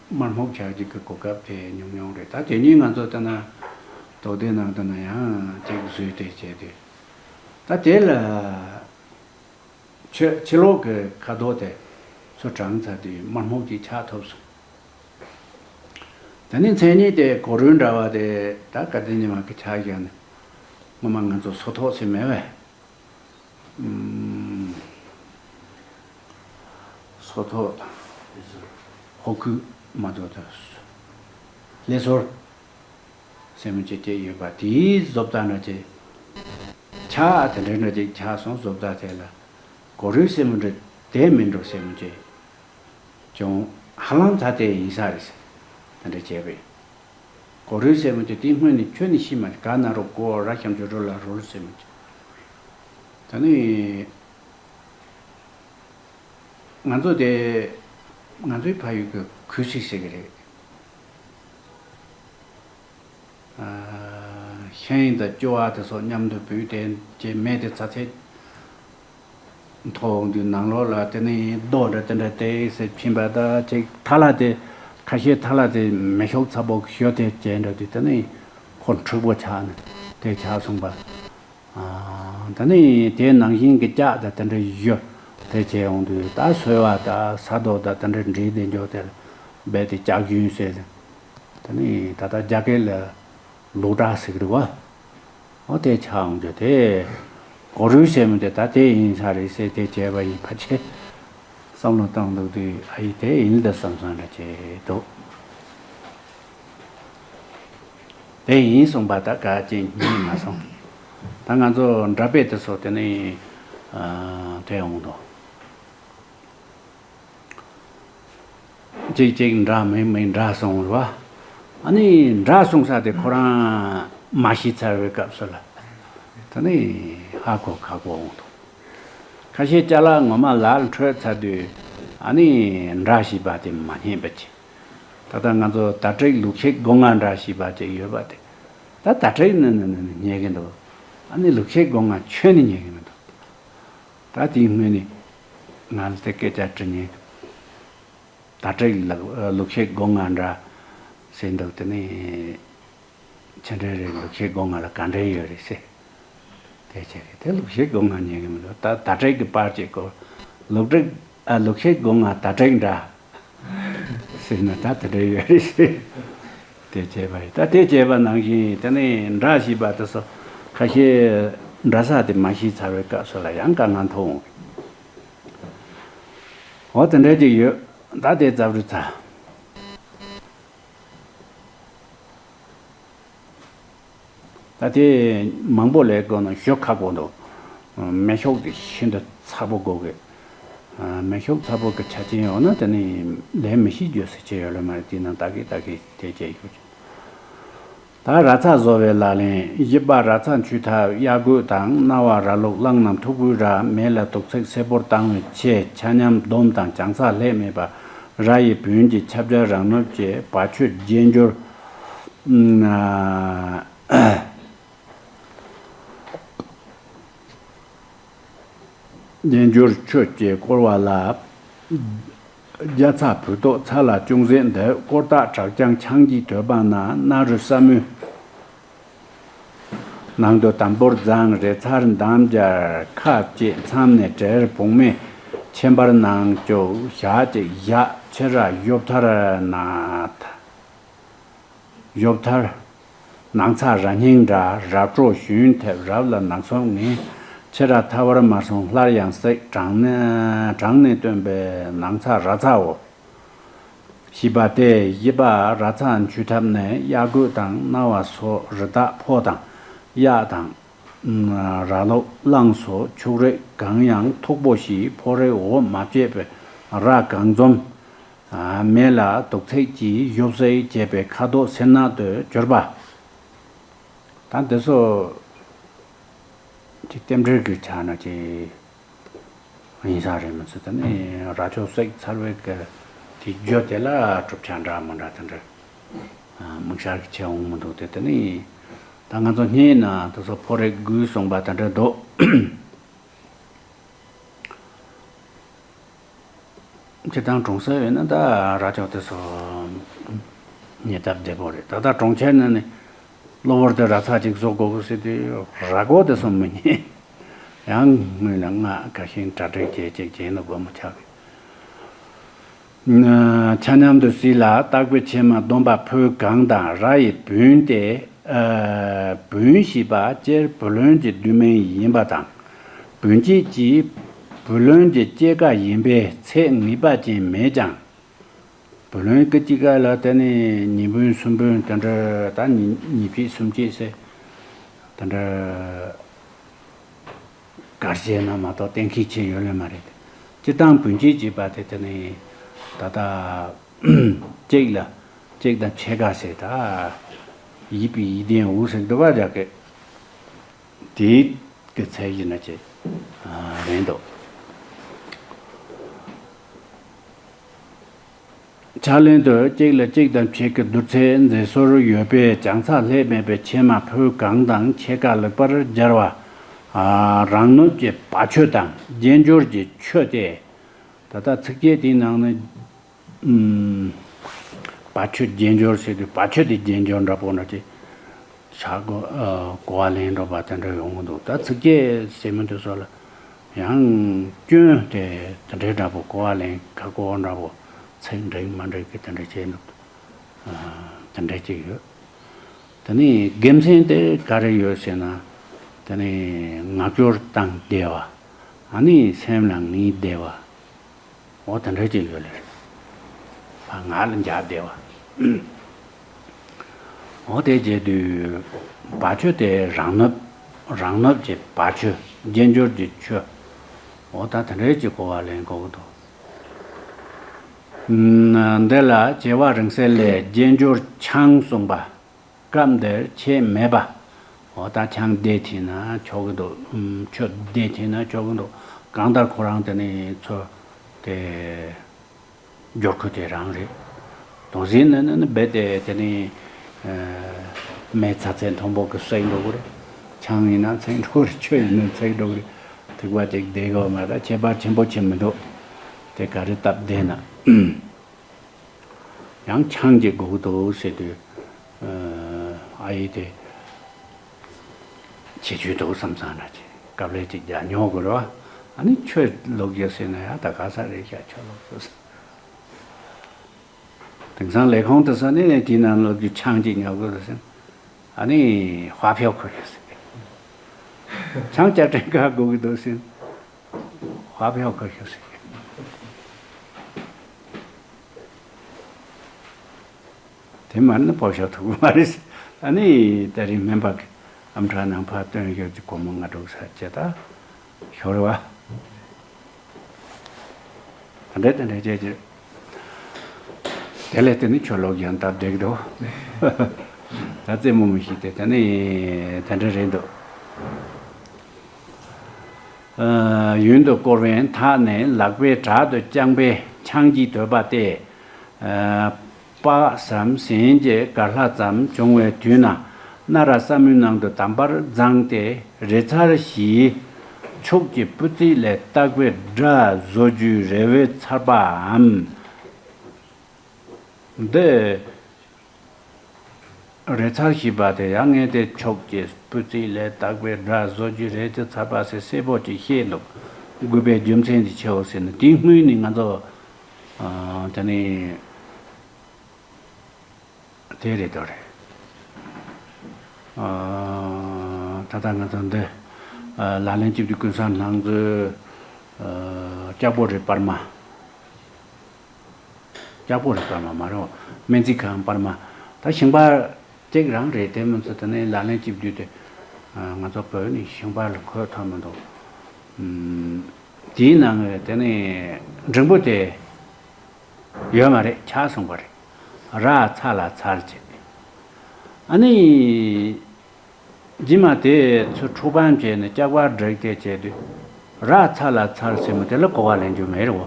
དམར་སྨུག་ཆགས་རྒྱུ་གི་གོ་སྐབས་དེ་ཉུང་ཉུང་རེད། ད་དེ་ཉིན་ང་ཚོ་ལྟ་ན་རྡོ་སྡེ་ནང་ལྟ་ན་ཡང་ཅིག་བཟོས་ཏེ་བྱས་དུས་ད་དེ་ལ་ཕྱི་ཕྱི་ལོགས་ཀྱི་ཁ་དོག་དེ་ཚོ་གྲང་ཚར་དུས་དམར་སྨུག་ཅིག་ཆགས་ཐུབ་སོང་། དེ་ནི་མཚན་ཉིད་དེ་གོ་རུལ་འདྲ་བ་དེ་ད་བཀའ་དྲིན་ཉི་མ་གི་ཆགས་བཞག་ནས་སྔོན་མ་ང་ཚོ་སོ་ཐོག་ཟེར་མེད་པས། སོ་ཐོག་ཧོ་ཁུ་མ་གཏོགས་ད་ལྷེ་སོར་ཟེར་མི་ཅིག་སྐྱེས་ཡོད་པ་དེའི་བཟོ་ལྟ་འདྲ་ཅིག་ཆགས། དེ་འདྲ་འདྲ་ཅིག་ཆགས་སོང་། བཟོ་ལྟ་དེ་ལ་གོ་རུལ་ཟེར་མི་འདྲ་དེ་མིན་འགྲོ་ཟེར་མི་ཅིག་ཀྱང་ཧ་ལམ་ད་དེ་ཡིན་ས་རེད་ཟེར། དེ་འདྲ་བྱས་པས། གོ་རུལ་ཟེར་མི་དེ་དེའི་སྔོན་ནས་ཁྱོན་ནས་ཤེས་མ་ག་ན་རོ་གོ་ར་ཤམ་ཅོ་རོ་ལ་རོལ་ཟེར་མི་ཅིག་ད་ནི་ང་ཚོ་དེ་ང་ཚོའི་ཕ་ཡུལ་གྱི་ཁུ་སིག་ཟེར་གི་རེད། ཤིང་དང་ཅོ་བ་དེ་སོགས་མཉམ་དུ་བུས་ཏེ་ཀྱི་མེ་དེ་ཚ་ཚད་མཐོ་འོང་དུས་ནང་ལོགས་ལ་དེ་ནི་རྡོ་འདྲ་དེ་འདྲ་དེ་ཟེར་ཕྱིན་པ་ད་ཅིག་ཐ་ལ་དེ་ཁ་ཤས་ཐ་ལ་དེ་མེ་ཤོག་ཚ་པོ་ཞོ་དེ་བྱས་འདྲ་དུས་དེ་ནི་ཁོ་འཁྲུག་པོ་ཆགས་ནས་དེ་ཆགས་སོང་པ། ཨ། ད་ནི་དེ་ནང་བཞིན་གྱི་ལྕགས་དང་དེ་འདྲ་ཡོད། དེ་བྱས་ཡོང་དུས་ད་སོལ་བ་དང་ས་རྡོ་དང་དེ་འདྲ་འདྲེས་དེ་འཇོག་དེར་རྦད་དེ་ལྕགས་རྒྱུན་ཟེར། ད་ནི་ད་ལྟ་རྒྱ་སྐད་ལ་ལུག་དྲག་ཟེར་གི་འདུག་བ། ཨོ་དེ་ཆགས་ཡོང་རྒྱུ་དེ། གོ་རུལ་ཟེར་མི་དེ་ད་དེ་ཡིན་ས་རེད་ཟེར་དེ་བྱས་པ་ཡིན་ཕལ་ཆེར། བསམ་བློ་བཏང་འདུག་དུས་ཨ་ཡི་དེ་ཡིན་ལ་བསམ་བསམ་འདྲ་བྱས་འདུག་དེ་ཡིན་གསུངས་པ་ད་ག་ཅིག་རྙེད་མ་སོང་། ད་ང་ཚོ་འདྲ་དཔེ་དེ་ཚོ་དེ་ནི་ཨ་དེ་ཡོང་དོ། གཅིག་གཅིག་འདྲ་མིན་མིན་འདྲ་སོང་ར། ཨ་ནི་འདྲ་སོང་ས་དེ་ཁོ་རང་མ་ཤེས་ཚར་བའི་སྐབས་སུ་ལ་ད་ནི་ཧ་གོ་ཁ་གོ་འོང་དོ། ཁ་ཤས་ཅ་ལག་ངོ་མ་ལག་འཕྲོད་ཚར་དུས་ཨ་ནི་འདྲ་ཞིག་པ་དེ་མ་རྙེད་པ་ཅིག་ད་ལྟ་ང་ཚོ་ད་ཀྲིག་ལུག་ཤེད་སྒོ་ང་འདྲ་ཞིག་པ་ཅིག་ཡོད་པ་དེ། ད་ད་ཀྲིག་ནི་ནི་ནི་ནི་རྙེད་ཀྱི་འདུག་ཨ་ནི་ལུག་ཤེད་སྒོ་ང་ཁྱོན་ནི་རྙེད་ཀྱི་མི་འདུག་ད་དེའི་སྔོན་ནས་ང་ལ་དེ་སྐད་ཆ་དྲི་ཉེན། ད་ཀྲིག་ལ་ལུག་ཤེད་སྒོ་ང་འདྲ་ཟེར་འདུག་དེ་ནི། ཆི་འདྲ་རེད། ལུག་ཤེད་སྒོ་ང་ལ་ག་འདྲ་ཡོད་རེད་ཟེར། དེ་བྱས་རེད། དེ་ལུག་ཤེད་སྒོ་ང་ཉན་གི་མི་འདུག་ད་ད་ཀྲིག་གི་པར་ཅིག་གོ། ལུག་ཀྲིག་ཨ་ལུག་ཤེད་སྒོ་ང་ད་ཀྲིག་འདྲ་ཟེར་ན་ད་དེ་འདྲ་ཡོད་རེད་ཟེར། དེ་བྱས་པ་རེད། ད་དེ་བྱས་པ་ནང་བཞིན་དེ་ནས་འདྲ་ཞིག་པ་དེ་ཚོ་ཁ་ཤས་འདྲ་ས་དེ་མ་ཤེས་ཚར་བའི་སྐབས་སུ་ལ་ཡང་དཀའ་ངལ་མཐོང་འོང་། འོ་དེ་འདྲ་ཅིག་ཡོད། ད་དེ་རྩ་བྲུ་ཚྭ། ད་དེ་མང་པོ་ལས་དགོས་ན་ཞོ་ཁག་པོ་འདུག་མེ་ཤོག་དེ་ཤིན་ཏུ་ཚ་པོ་དགོས་གི། མེ་ཤོག་ཚ་པོ་གི་ཆ་རྐྱེན་ཡོད་ན་དེ་ནི་ལས་མི་ཤེས་རྒྱུ་ཟེར་ཆེ་ཡོད་ལ་མ་རེད། དེ་ན་ད་གི་ད་གི་དེ་བྱས་ཡོད། ད་ར་ཚ་བཟོ་བའི་ལག་ལེན། བཞི་པ་ར་ཚ་འཆུ་ཐབས། གཡའ་རྒོད་དང་རྣ་བ་ར་ལུག་གླང་རྣམས་ཐུག་པོའི་ར། མེ་ལ་དུག་ཚིགས་སེར་པོར་བཏང་བའི་ཆེད་ཆ་མཉམ་སྡོམ་དང་བྱང་ཚ་ལྷད་མེད་པ། ར་ཡི་བུན་གྱི་ཁྱབ་རྒྱ་རང་ནུབ་བཅས་བ་ཆོད་རྒྱས་འགྱུར། རྒྱས་འགྱུར་ཆོས་ཀྱིས་བསྐོར་བ་ལ། རྒྱ་ཚ་བུལ་ཏོག་ཚ་ལ་ཅུང་ཟད་འདི། བསྐོར་རྟགས་དྲག་རྐྱང་ཆང་གིས་དོད་པ་ན། སྣ་རུ་ས་མུ། ནང་དུ་དམ་པོར་བརྫངས། རེ་ཚར་འདམ་སྦྱར་ཁ་བཅད། མཚམས་ནས་བྲེར་བུང་མེ་ཆེན་པར་གནང་། ཅོག་ཞག་གཅིག་བཞག་ཕྱི་ར་གཡོབ་ཐར་ན། གཡོབ་ཐར། ནགས་ཚལ་རྭ་སྙིང་འདྲ། རབ་འཕྲོག་ཞུན་ཐེབས། རབ་ལ་ནག་ཚོམ་ངན། ཕྱི་ར་ཐར་བར་མ་སོང་། སླར་ཡང་བསྲེགས། དྲང་ནས་དྲང་ནས་བཏོན་པའི་ནགས་ཚལ་ར་ཚའོ། ཞེས་པ་སྟེ། བཞི་པ། ར་ཚ་འཆུ་ཐབས་ནི་གཡག་རྒོད་དང་གནའ་བ་སོགས། རི་དྭགས་ཕོ་དང་གཡག་དང་། ར་ལོག་གླང་སོགས་ཕྱུགས་རིགས་གང་ཡང་མཐུག་པོ་ཞིག་ཕོ་རིགས་འོ་མ་བཅས་པའི་ར་གང་འཛོམས། མེ་ལ་དུག་ཚིགས་ཀྱིས་གཡོབ་བསྲེགས་བྱས་པའི་ཁ་དོག་སེར་ནག་ཏུ་གྱུར་པ། ད་འདི་ཚོ་ཅིག་རྟེན་འབྲེལ་གྱི་ཆ་ནས་ཅིག་ཡིན་ས་རེད་མི་ཚོ། དེ་ནི་ར་ཅོ་བསྲེགས་ཚར་བའི་གི་དེ་རྒྱུ་དེ་ལ་གྲུབ་ཆ་འདྲ་མི་འདྲ་དེ་འདྲ་དམིགས་བསལ་གྱི་ཆེ་འོང་མི་འདུག་སྟེ། དེ་ནི་ད་ང་ཚོ་སྙིང་ན་དེ་ཚོ་ཕོ་རིགས་དགུ་གསུངས་པ་དེ་འདྲ་འདུག་སྤྱིར་བཏང་གྲོང་གསེབ་ཡོད་ན་ད་ར་ཅོ་དེ་ཚོ་རྙེད་ཐབས་བདེ་པོ་རེད། ད་ལྟ་གྲོང་ཁྱེར་ནང་ནས་གློ་བུར་དུ་ར་ཚ་ཅིག་བཟོ་དགོས་ཟེར་དུས་ར་སྒོག་དེ་ཚོ་མི་རྙེད། ཡང་སྔོན་ལ་ང་ཁ་ཤས་གྲ་སྒྲིག་བྱས་ཅིག་བྱས་ན་དགོས་མི་ཆགས་གི། ཆ་མཉམ་དུ་བསྲེས་ལ་བཏགས་པའི་ཕྱེ་མ་སྡོམ་པ་ཕོ་གང་དང་ར་ཡི་བུན་ཏེ། བུན་ཞེས་པ་སྤྱིར་བུ་ལོན་གྱི་བསྡུས་མིང་ཡིན་པ་དང་། བུན་སྐྱེད་ཀྱིས་བུ་ལོན་གྱི་སྐྱེད་ཀ་ཡིན་པས་ཚད་ངེས་པ་ཅན་མེད་ཀྱང་། བུ་ལོན་སྐྱེད་ཀ་ལ་དེ་ནི་ཉིས་བུན་སུམ་བུན་དེ་འདྲ། ད་ཉིས་ཉིས་བྱས་སུམ་བྱས་ཟེར་དེ་འདྲ་གར་བྱས་ན་མ་གཏོགས་གཏན་འཁེལ་བྱས་ཡོད་ལེ་མ་རེད། སྤྱིར་བཏང་བུན་སྐྱེད་ཅེས་པ་དེ་དེ་ནི་ད་ལྟ་གཅིག་ལ་གཅིག་དང་ཕྱེད་ཀ་ཟེར། ད་ཡིད་པའི་ཡིད་ལྡན་འུ་ཟེར་འདུག་པ། རྒྱག་གི་དེའི་གི་ཚད་གཞི་ན་ཅིག་རེད་འདུག་ཕྱག་ལེན་དུ་གཅིག་ལ་གཅིག་དང་ཕྱེད་ཀྱི་བསྡུར་ཚད་མཛེས་སོར་ཡོད་པས་བྱང་ཚ་ལྷད་མེད་པའི་ཕྱེ་མ་ཕོ་གང་དང་ཕྱེད་ཀ་ལེགས་པར་སྦྱར་བ། རང་ནུབ་ཀྱི་བ་ཆོད་དང་རྒྱན་སྦྱོར་གྱི་ཆོས་ཏེ། ད་ལྟ་ཚིགས་བཅད་དེའི་ནང་ནས་བ་ཆོད་རྒྱན་སྦྱོར་ཟེར་དུས་བ་ཆོད་དེ་རྒྱན་སྦྱོར་འདྲ་པོ་འདྲ་ཅིག་བྱ་དགོས། གོ་བ་ལེན་འགྲོ་བ་དེ་འདྲ་ཡོང་གི་འདུག་ད་ཚིགས་བཅད་ཟེར་མི་འདུག་སོགས་ལ་ཡང་སྐྱོན་དེ་དེ་འདྲའི་འདྲ་པོ་གོ་བ་ལེན་ཁ་གོ་འདྲ་པོ་ཚིག་འགྲིག་མ་འགྲིག་གི་དེ་འདྲ་བྱས་འདུག་དེ་འདྲ་ཅིག་ཡོད། དེ་ནས་དགེ་མཚན་དེ་ག་རེ་ཡོད་ཟེར་ན། དེ་ནས་ངག་སྦྱོར་དང་བདེ་བ། ཨ་ནི་སེམས་ལ་ངེས་བདེ་བ། འོ་དེ་འདྲ་ཅིག་ཡོད་ལེ། ཕ་ང་ལ་འཇགས་བདེ་བ། འོ་དེ་བྱས་དུས་བ་ཆོད་དེ་རང་ནུབ། རང་ནུབ་ཀྱི་བ་ཆོད་རྒྱན་སྦྱོར་གྱི་ཆོས། འོ་ད་དེ་འདྲ་ཅིག་གོ་བ་ལེན་དགོས་ཀྱི་འདུག་འདི་ལ་བྱེ་བ་རིང་བསྲེལ་ལས་རྒྱན་སྦྱོར་ཆང་གསུངས་པ། སྐབས་འདིར་ཆད་མེད་པ། འོ་ད་ཆང་དེ་ཐིག་ན་ཆོག་གི་འདུག་ཆོས་དེ་ཐིག་ན་ཆོག་གི་འདུག་གང་ལྟར་ཁོ་རང་དེ་ནི་ཚོ་དེ་སྦྱོར་ཁུ་དེ་རང་རེད། དོན་ཟིན་ནི་ནི་རྦད་དེ་དེ་ནི་མེ་ཚ་ཚད་མཐོན་པོ་གི་བསྲེག་འགྲོ་གི་རེད། ཆང་ཡིན་ན་ཚེག་འགྲོ་གི་རེད། ཆོས་ཡིན་ན་ཚེག་འགྲོ་གི་རེད། ཐིག་པ་ཅིག་བསྡད་དགོས་མ་གཏོགས་ཁྱད་པར་ཆེན་པོ་ཆེ་མི་འདུག་དེ་ག་རེ་སྟབས་བདེ་ན། ཡང་ཆང་གཅིག་དགོས་ཀྱི་འདུག་ཟེར་དུས། ཨ་ཡེ་དེ་ཁྱད་ཆོས་འདུག་བསམ་བསམ་ན་ཅིག་དཀའ་ལས་ཅིག་རྒྱག་མྱོང་དགོས་རེད་བ། ཨ་ནི་ཆོས་ལོག་རྒྱུ་ཟེར་ན་ཡང་ད་ག་ས་རེད་ཤག་ཆོས་ལོག་རྒྱུ་ཟེར། དེང་སང་ལས་ཁུངས་དེ་ས་ནས་དེའི་ནང་ལོག་རྒྱུ་ཆང་གཅིག་ཉོ་དགོས་རེད་ཟེར། ཨ་ནི་花票ཁུར་ཡོད་ཟེར། ཆང་སྐྱ་བྲིན་ཁ་དགོས་ཀྱི་འདུག་ཟེར། 发票ཁུར་ཤོག་ཟེར། དེ་མ་ནི་ཕོ་ཤོག་ཐུག་མ་རེད་ཟེར། ཨ་ནི་ད་རིང་སྨན་པ་གི་ཨམ་ཕྲག་ནང་ཕར་སྟོན་ཤོག་ཅིག་སྒོར་མོ་ལྔ་དྲུག་ཟེར་བྱས་ད་ཤོར་བ། དེ་འདྲ་དེ་འདྲ་བྱས་ཀྱི། དེ་ལས་དེ་ནི་ཆོས་ལོག་ཡང་སྟབས་བདེ་གི་འདུག་ད་རྩེད་མོ་མི་ཤེས་ཏེ་དེ་ནི་དེ་འདྲ་རེད་འདུག་ཨ། ཡུན་དུ་བསྐོར་བའི་མཐའ་ནི་ལག་པའི་དྲག་ཏུ་བརྐྱངས་པའི་ཆང་གིས་དོད་པ་སྟེ། ཨ། དཔག་བསམ་ཟིན་གྱི་གར་ལྷ་ཙམ་བྱུང་བའི་དུས་ན་སྣ་ར་ས་མུའི་ནང་དུ་དམ་པར་བརྫངས་ཏེ་རེ་ཚར་བཞིའི་ཕྱུགས་ཀྱི་སྤུ་རྩེ་ལས་བཏགས་པའི་སྒྲ་བཟོ་རྒྱུའི་རེ་བའི་ཚར་པའམ། འདི། རེ་ཚར་ཞེས་པ་དེ་ཡང་ངས་དེ་ཕྱོགས་ཀྱི་སྤུས་ཚད་ལས་དག་པའི་སྒྲ་བཟོ་རྒྱུ་རེད་དེ་ཚར་པ་ཟེར་གསལ་པོ་ཅིག་བཤད་འདུག་དགོས་པའི་རྒྱུ་མཚན་དེ་ཆེའོ་ཟེར་ན་དེའི་སྔོན་ནས་ང་ཚོ་ཨ་དེ་ནས་དེ་རེད་དོ་རེད། ཨ་ད་ལྟ་ང་ཚོ་འདི་ཨ་ལག་ལེན་གཅིག་ཏུ་ཀུན་བཟང་ལྷ་མཛོད་ཨ་ལྕགས་པོ་རི་པར་མ། ལྕགས་པོ་རི་པར་མ་མ་རེད། སྨན་རྩིས་ཁང་པར་མ། ད་ཞིང་པ་གཅིག་རང་རེད་དེ་མི་ཚོ་དེ་ནས་ལག་ལེན་གཅིག་བསྡུས་ཏེ་ང་ཚོ་བོད་ནས་ཞིང་པ་ལ་འཁོད་ཐུབ་མི་འདུག་དེའི་ནང་ནས་དེ་ནས་འབྲིང་པོ་དེ་ཡོད་མ་རེད། ཆག་སོང་པ་རེད། ར་ཚ་ལ་ཚར་བྱས། ཨ་ནི། རྗེས་མ་དེ་ཚོ་འཁྲུག་པ་བྱས་ནས་ལྕགས་པར་བསྒྲིགས་ཏེ་བྱས་དུས། ར་ཚ་ལ་ཚར་ཟེར་མོ་དེ་ལ་གོ་བ་ལེན་རྒྱུ་མེད་རེད་བ།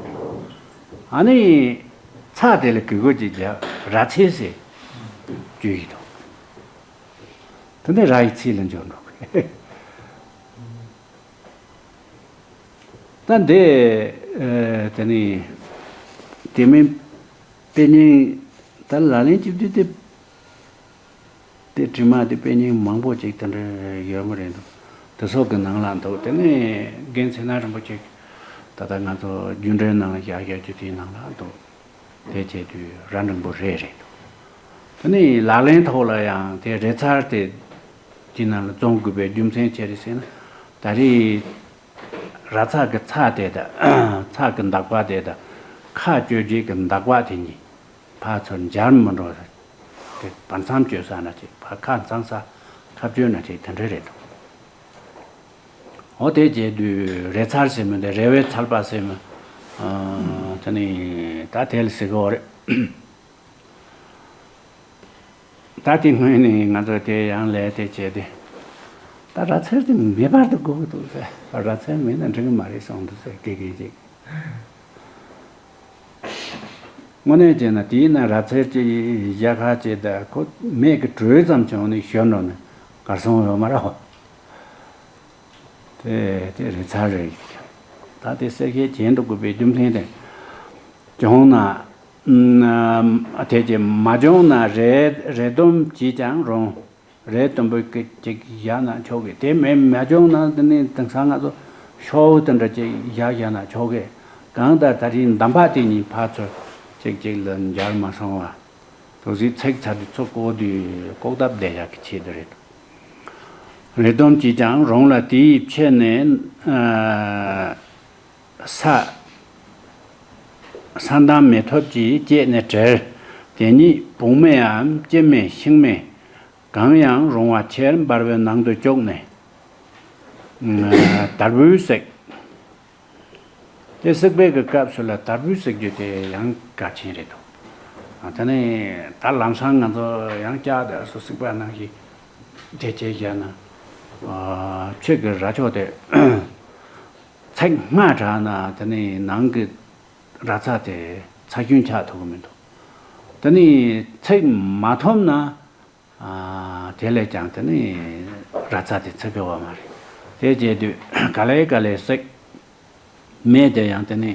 ཨ་ནི། ཚ་དེ་ལ་གི་གོ་ཅིག་རྒྱབ་ར་ཚེ་ཟེར། རྒྱུ་ཡི་དོ། དེ་ནས་ར་ཡི་ཚེ་ལ་འཇོག་འགྲོ་གི། ད་འདི། ཨ་དེ་ནི། དེ་མིན། དཔེ་རྙིང་། ད་ལག་ལེན་གཅིག་བསྡུས་ཏེ། དེ་དྲི་མ་དེ་དཔེ་རྙིང་མང་པོ་ཅིག་དེ་འདྲ་ཡོད་མ་རེད་འདུག་དེ་སོགས་ཀྱི་ནང་ལ་འདུག་དེ་ནས་རྒན་ཚེ་ན་རིན་པོ་ཆེ་ད་ལྟ་ང་ཚོ་རྒྱུན་འགྲེལ་ནང་ལ་བཞག་བཞག་རྒྱུ་དེའི་ནང་ལ་འདུག་དེ་བྱས་དུས་ར་འབྲིང་པོ་རེད་རེད་འདུག་དེ་ནས་ལག་ལེན་ཐོག་ལ་ཡང་དེ་རེ་ཚར་དེ་དེ་ནང་ལ་བཙོང་དགོས་པའི་རྒྱུ་མཚན་ཅི་རེད་ཟེར་ན། ད་རེས་ར་ཚ་གི་ཚ་དེ་དང་ཚ་གི་འདག་པ་དེ་དང་ཁ་གཅོད་བྱེད་ཀྱི་འདག་པ་དེ་གཉིས། ཕར་ཚུར་འབྱར་མི་འགྲོ། དེ་བར་མཚམས་གཅོད་ས་ན་ཅིག་ཕར་ཁ་གཙང་ས་ཁ་གཅོད་ན་ཅིག་དེ་འདྲ་རེད་འདུག་འོ་དེ་བྱས་དུས་རེ་ཚར་ཟེར་མི་འདི་རེ་བའི་ཚར་པ་ཟེར་མི། ཨ་དེ་ནི་ད་དེ་ལ་ཟེར་གི་འོ་རེད། ད་དེ་སྔོན་ནས་ང་ཚོ་དེ་ཡང་ལས་དེ་བྱས་ཏེ། ད་ར་ཚར་དེ་མེད་པར་དུ་དགོས་ཀྱི་འདུག་ཟེར། ར་ཚར་མེད་ན་འགྲིག་གི་མ་རེད་གསུངས་འདུག་ཟེར་དགེ་རྒན་ཅིག་དངོས་གནས་བྱས་ན་དེའི་ནང་ར་ཚར་གྱི་ཡ་ཁ་བྱས་ད་ཁོ་མེད་ཀྱི་དྲོད་ཙམ་བྱུང་ནས་ཞོན་འགྲོ་ནས་གར་སོང་ཡོད་མ་རེད། དེ་དེ་རེ་ཚར་རེད། ད་དེ་གསལ་བཤད་བྱེད་འདུག་དགོས་པའི་རྒྱུ་མཚན་དེ་བྱུང་ན། ཨ་དེ་ཅི་མ་བྱུང་ན་རེ་རེ་དུམ་གྱིས་ཀྱང་རུང་། རེ་དུམ་བུ་གཅིག་བཞག་ན་ཆོག་གི། དེ་མེད་མ་བྱུང་ན་དེ་ནི་དེང་སང་ང་ཚོ་ཤོག་བུ་དེ་འདྲ་ཅིག་བཞག་བཞག་ན་ཆོག་གི། གང་ལྟར་ད་རིང་འདམ་བག་དེ་གཉིས་ཕར་ཚུར་གཅིག་གཅིག་ལ་འབྱར་མ་སོང་བ། དོ་ཟིག་ཚིག་ཚར་དུས་ཚུར་བཀོག་དུས་བཀོག་ཐབས་བདེ་ཡག་གི་ཆེད་དུ་རེད། རེ་དུམ་གྱིས་ཀྱང་རུང་ལ་དེའི་ཕྱེད་ནས་ཨ་ས། ས་འདམ་མེ་ཐོབ་ཀྱིས་བཅད་ནས་བྲལ། དེ་ཉིད་བུང་སྨད་འམ་སྐྱེད་སྨད་ཤིང་སྨད། གང་ཡང་རུང་བ་ཆེར་འབར་བའི་ནང་དུ་བཅུག་ནས། ཨ་དར་བུས་བསྲེག་དེ་བསྲེག་པའི་གི་སྐབས་སུ་ལ་དར་བུས་བསྲེག་རྒྱུ་དེ་ཡང་གལ་ཆེན་རེད་འདུག་ཨ་དེ་ནས་ད་ལམ་སང་ང་ཚོ་ཡང་བསྐྱར་དེ་སུ་བསྲེག་པ་ནང་བཞིན་དེ་བྱས་བཞག་ན། ཨ་ཕྱེད་ཀྱི་ར་ཅོ་དེ་ཚིག་སྔ་དྲགས་ན་དེ་ནས་ནང་གི་ར་ཚ་དེ་ཚ་ཤུན་ཆགས་ཐུབ་ཀྱི་མི་འདུག་དེ་ནས་ཚིག་མ་ཐོབ་ན། ཨ་དེ་ལས་ཀྱང་དེ་ནི་ར་ཚ་དེ་ཚིག་གི་བ་མ་རེད། དེ་བྱས་དུས་ག་ལེ་ག་ལེ་བསྲེག་མེ་དེ་ཡང་དེ་ནི་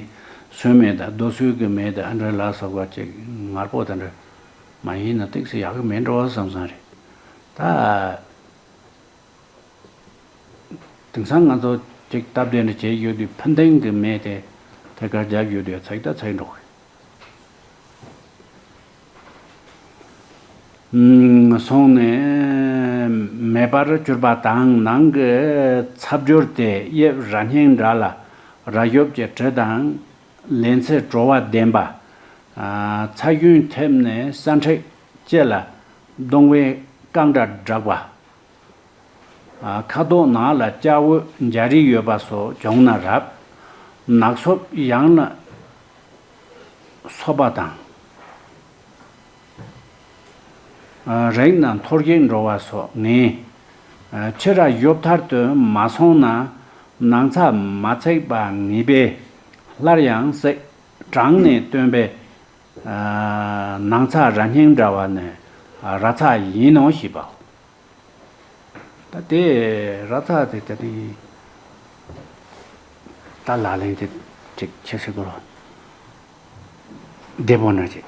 སོན་མེ་དང་རྡོ་སོལ་གྱི་མེ་དང་ཨ་འདྲ་ལ་སོགས་པ་ཅིག་ངར་པོ་དེ་འདྲ་མ་ཡིན་ན་ཏིག་ཙི་ཡག་གི་མེད་འགྲོ་བསམ་བསམ་རེད། ད་དེང་སང་ང་ཚོ་ཅིག་སྟབས་བདེ་འདྲ་བྱས་ཡོད་དུས་ཕན་ལྡན་གྱི་མེ་དེ་ཐད་ཀར་རྒྱབ་ཡོད་དུས་ཚིག་ད་ཚིག་འགྲོ་གི། སོང་ནས་མེ་འབར་གྱུར་པ་དང་ནང་གི་ཚ་སྦྱོར་དེ་དབྱིབས་ར་སྙིང་འདྲ་ལ་ར་གཡོབ་ཀྱི་དྲི་དང་ལན་ཚྭའི་བྲོ་བ་ལྡན་པ། ཚ་ཤུན་ཐེབས་ནས་ས་འཁྲེག་ལྕེ་ལ་གདུང་བའི་རྐང་སྒྲ་སྒྲོག་པ། ཁ་དོག་ནག་ལ་སྐྱ་བོ་འཇའ་རིས་ཡོད་པ་སོགས་བྱུང་ན་རབ། ནག་སོབ་ཡང་ན་སོབ་པ་དང་། རེག་ན་འཐོར་ཞིག་འགྲོ་བ་སོགས་ངེས། ཕྱི་ར་གཡོབ་ཐར་དུ་མ་སོང་ན་ནང་ཚ་མ་ཚིག་པ་ངེས་པས་སླར་ཡང་བསྲེག་དྲངས་ནས་བཏོན་པས། ནང་ཚ་ར་སྙིང་འདྲ་བ་ནི་ར་ཚ་ཡིན་ནོ་ཞེས་པའོ། ད་དེ་ར་ཚ་དེ་ད་དེ་ད་ལག་ལེན་དེ་ཅིག་ཆེ་ཤོས་གོ་རོ། བདེ་པོ་ན་ཅིག་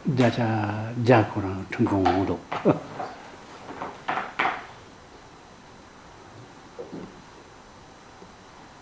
བརྒྱ་ཆ་བརྒྱ་ཁོ་རང་ཁྲིམས་ཁང་འོང་འདུག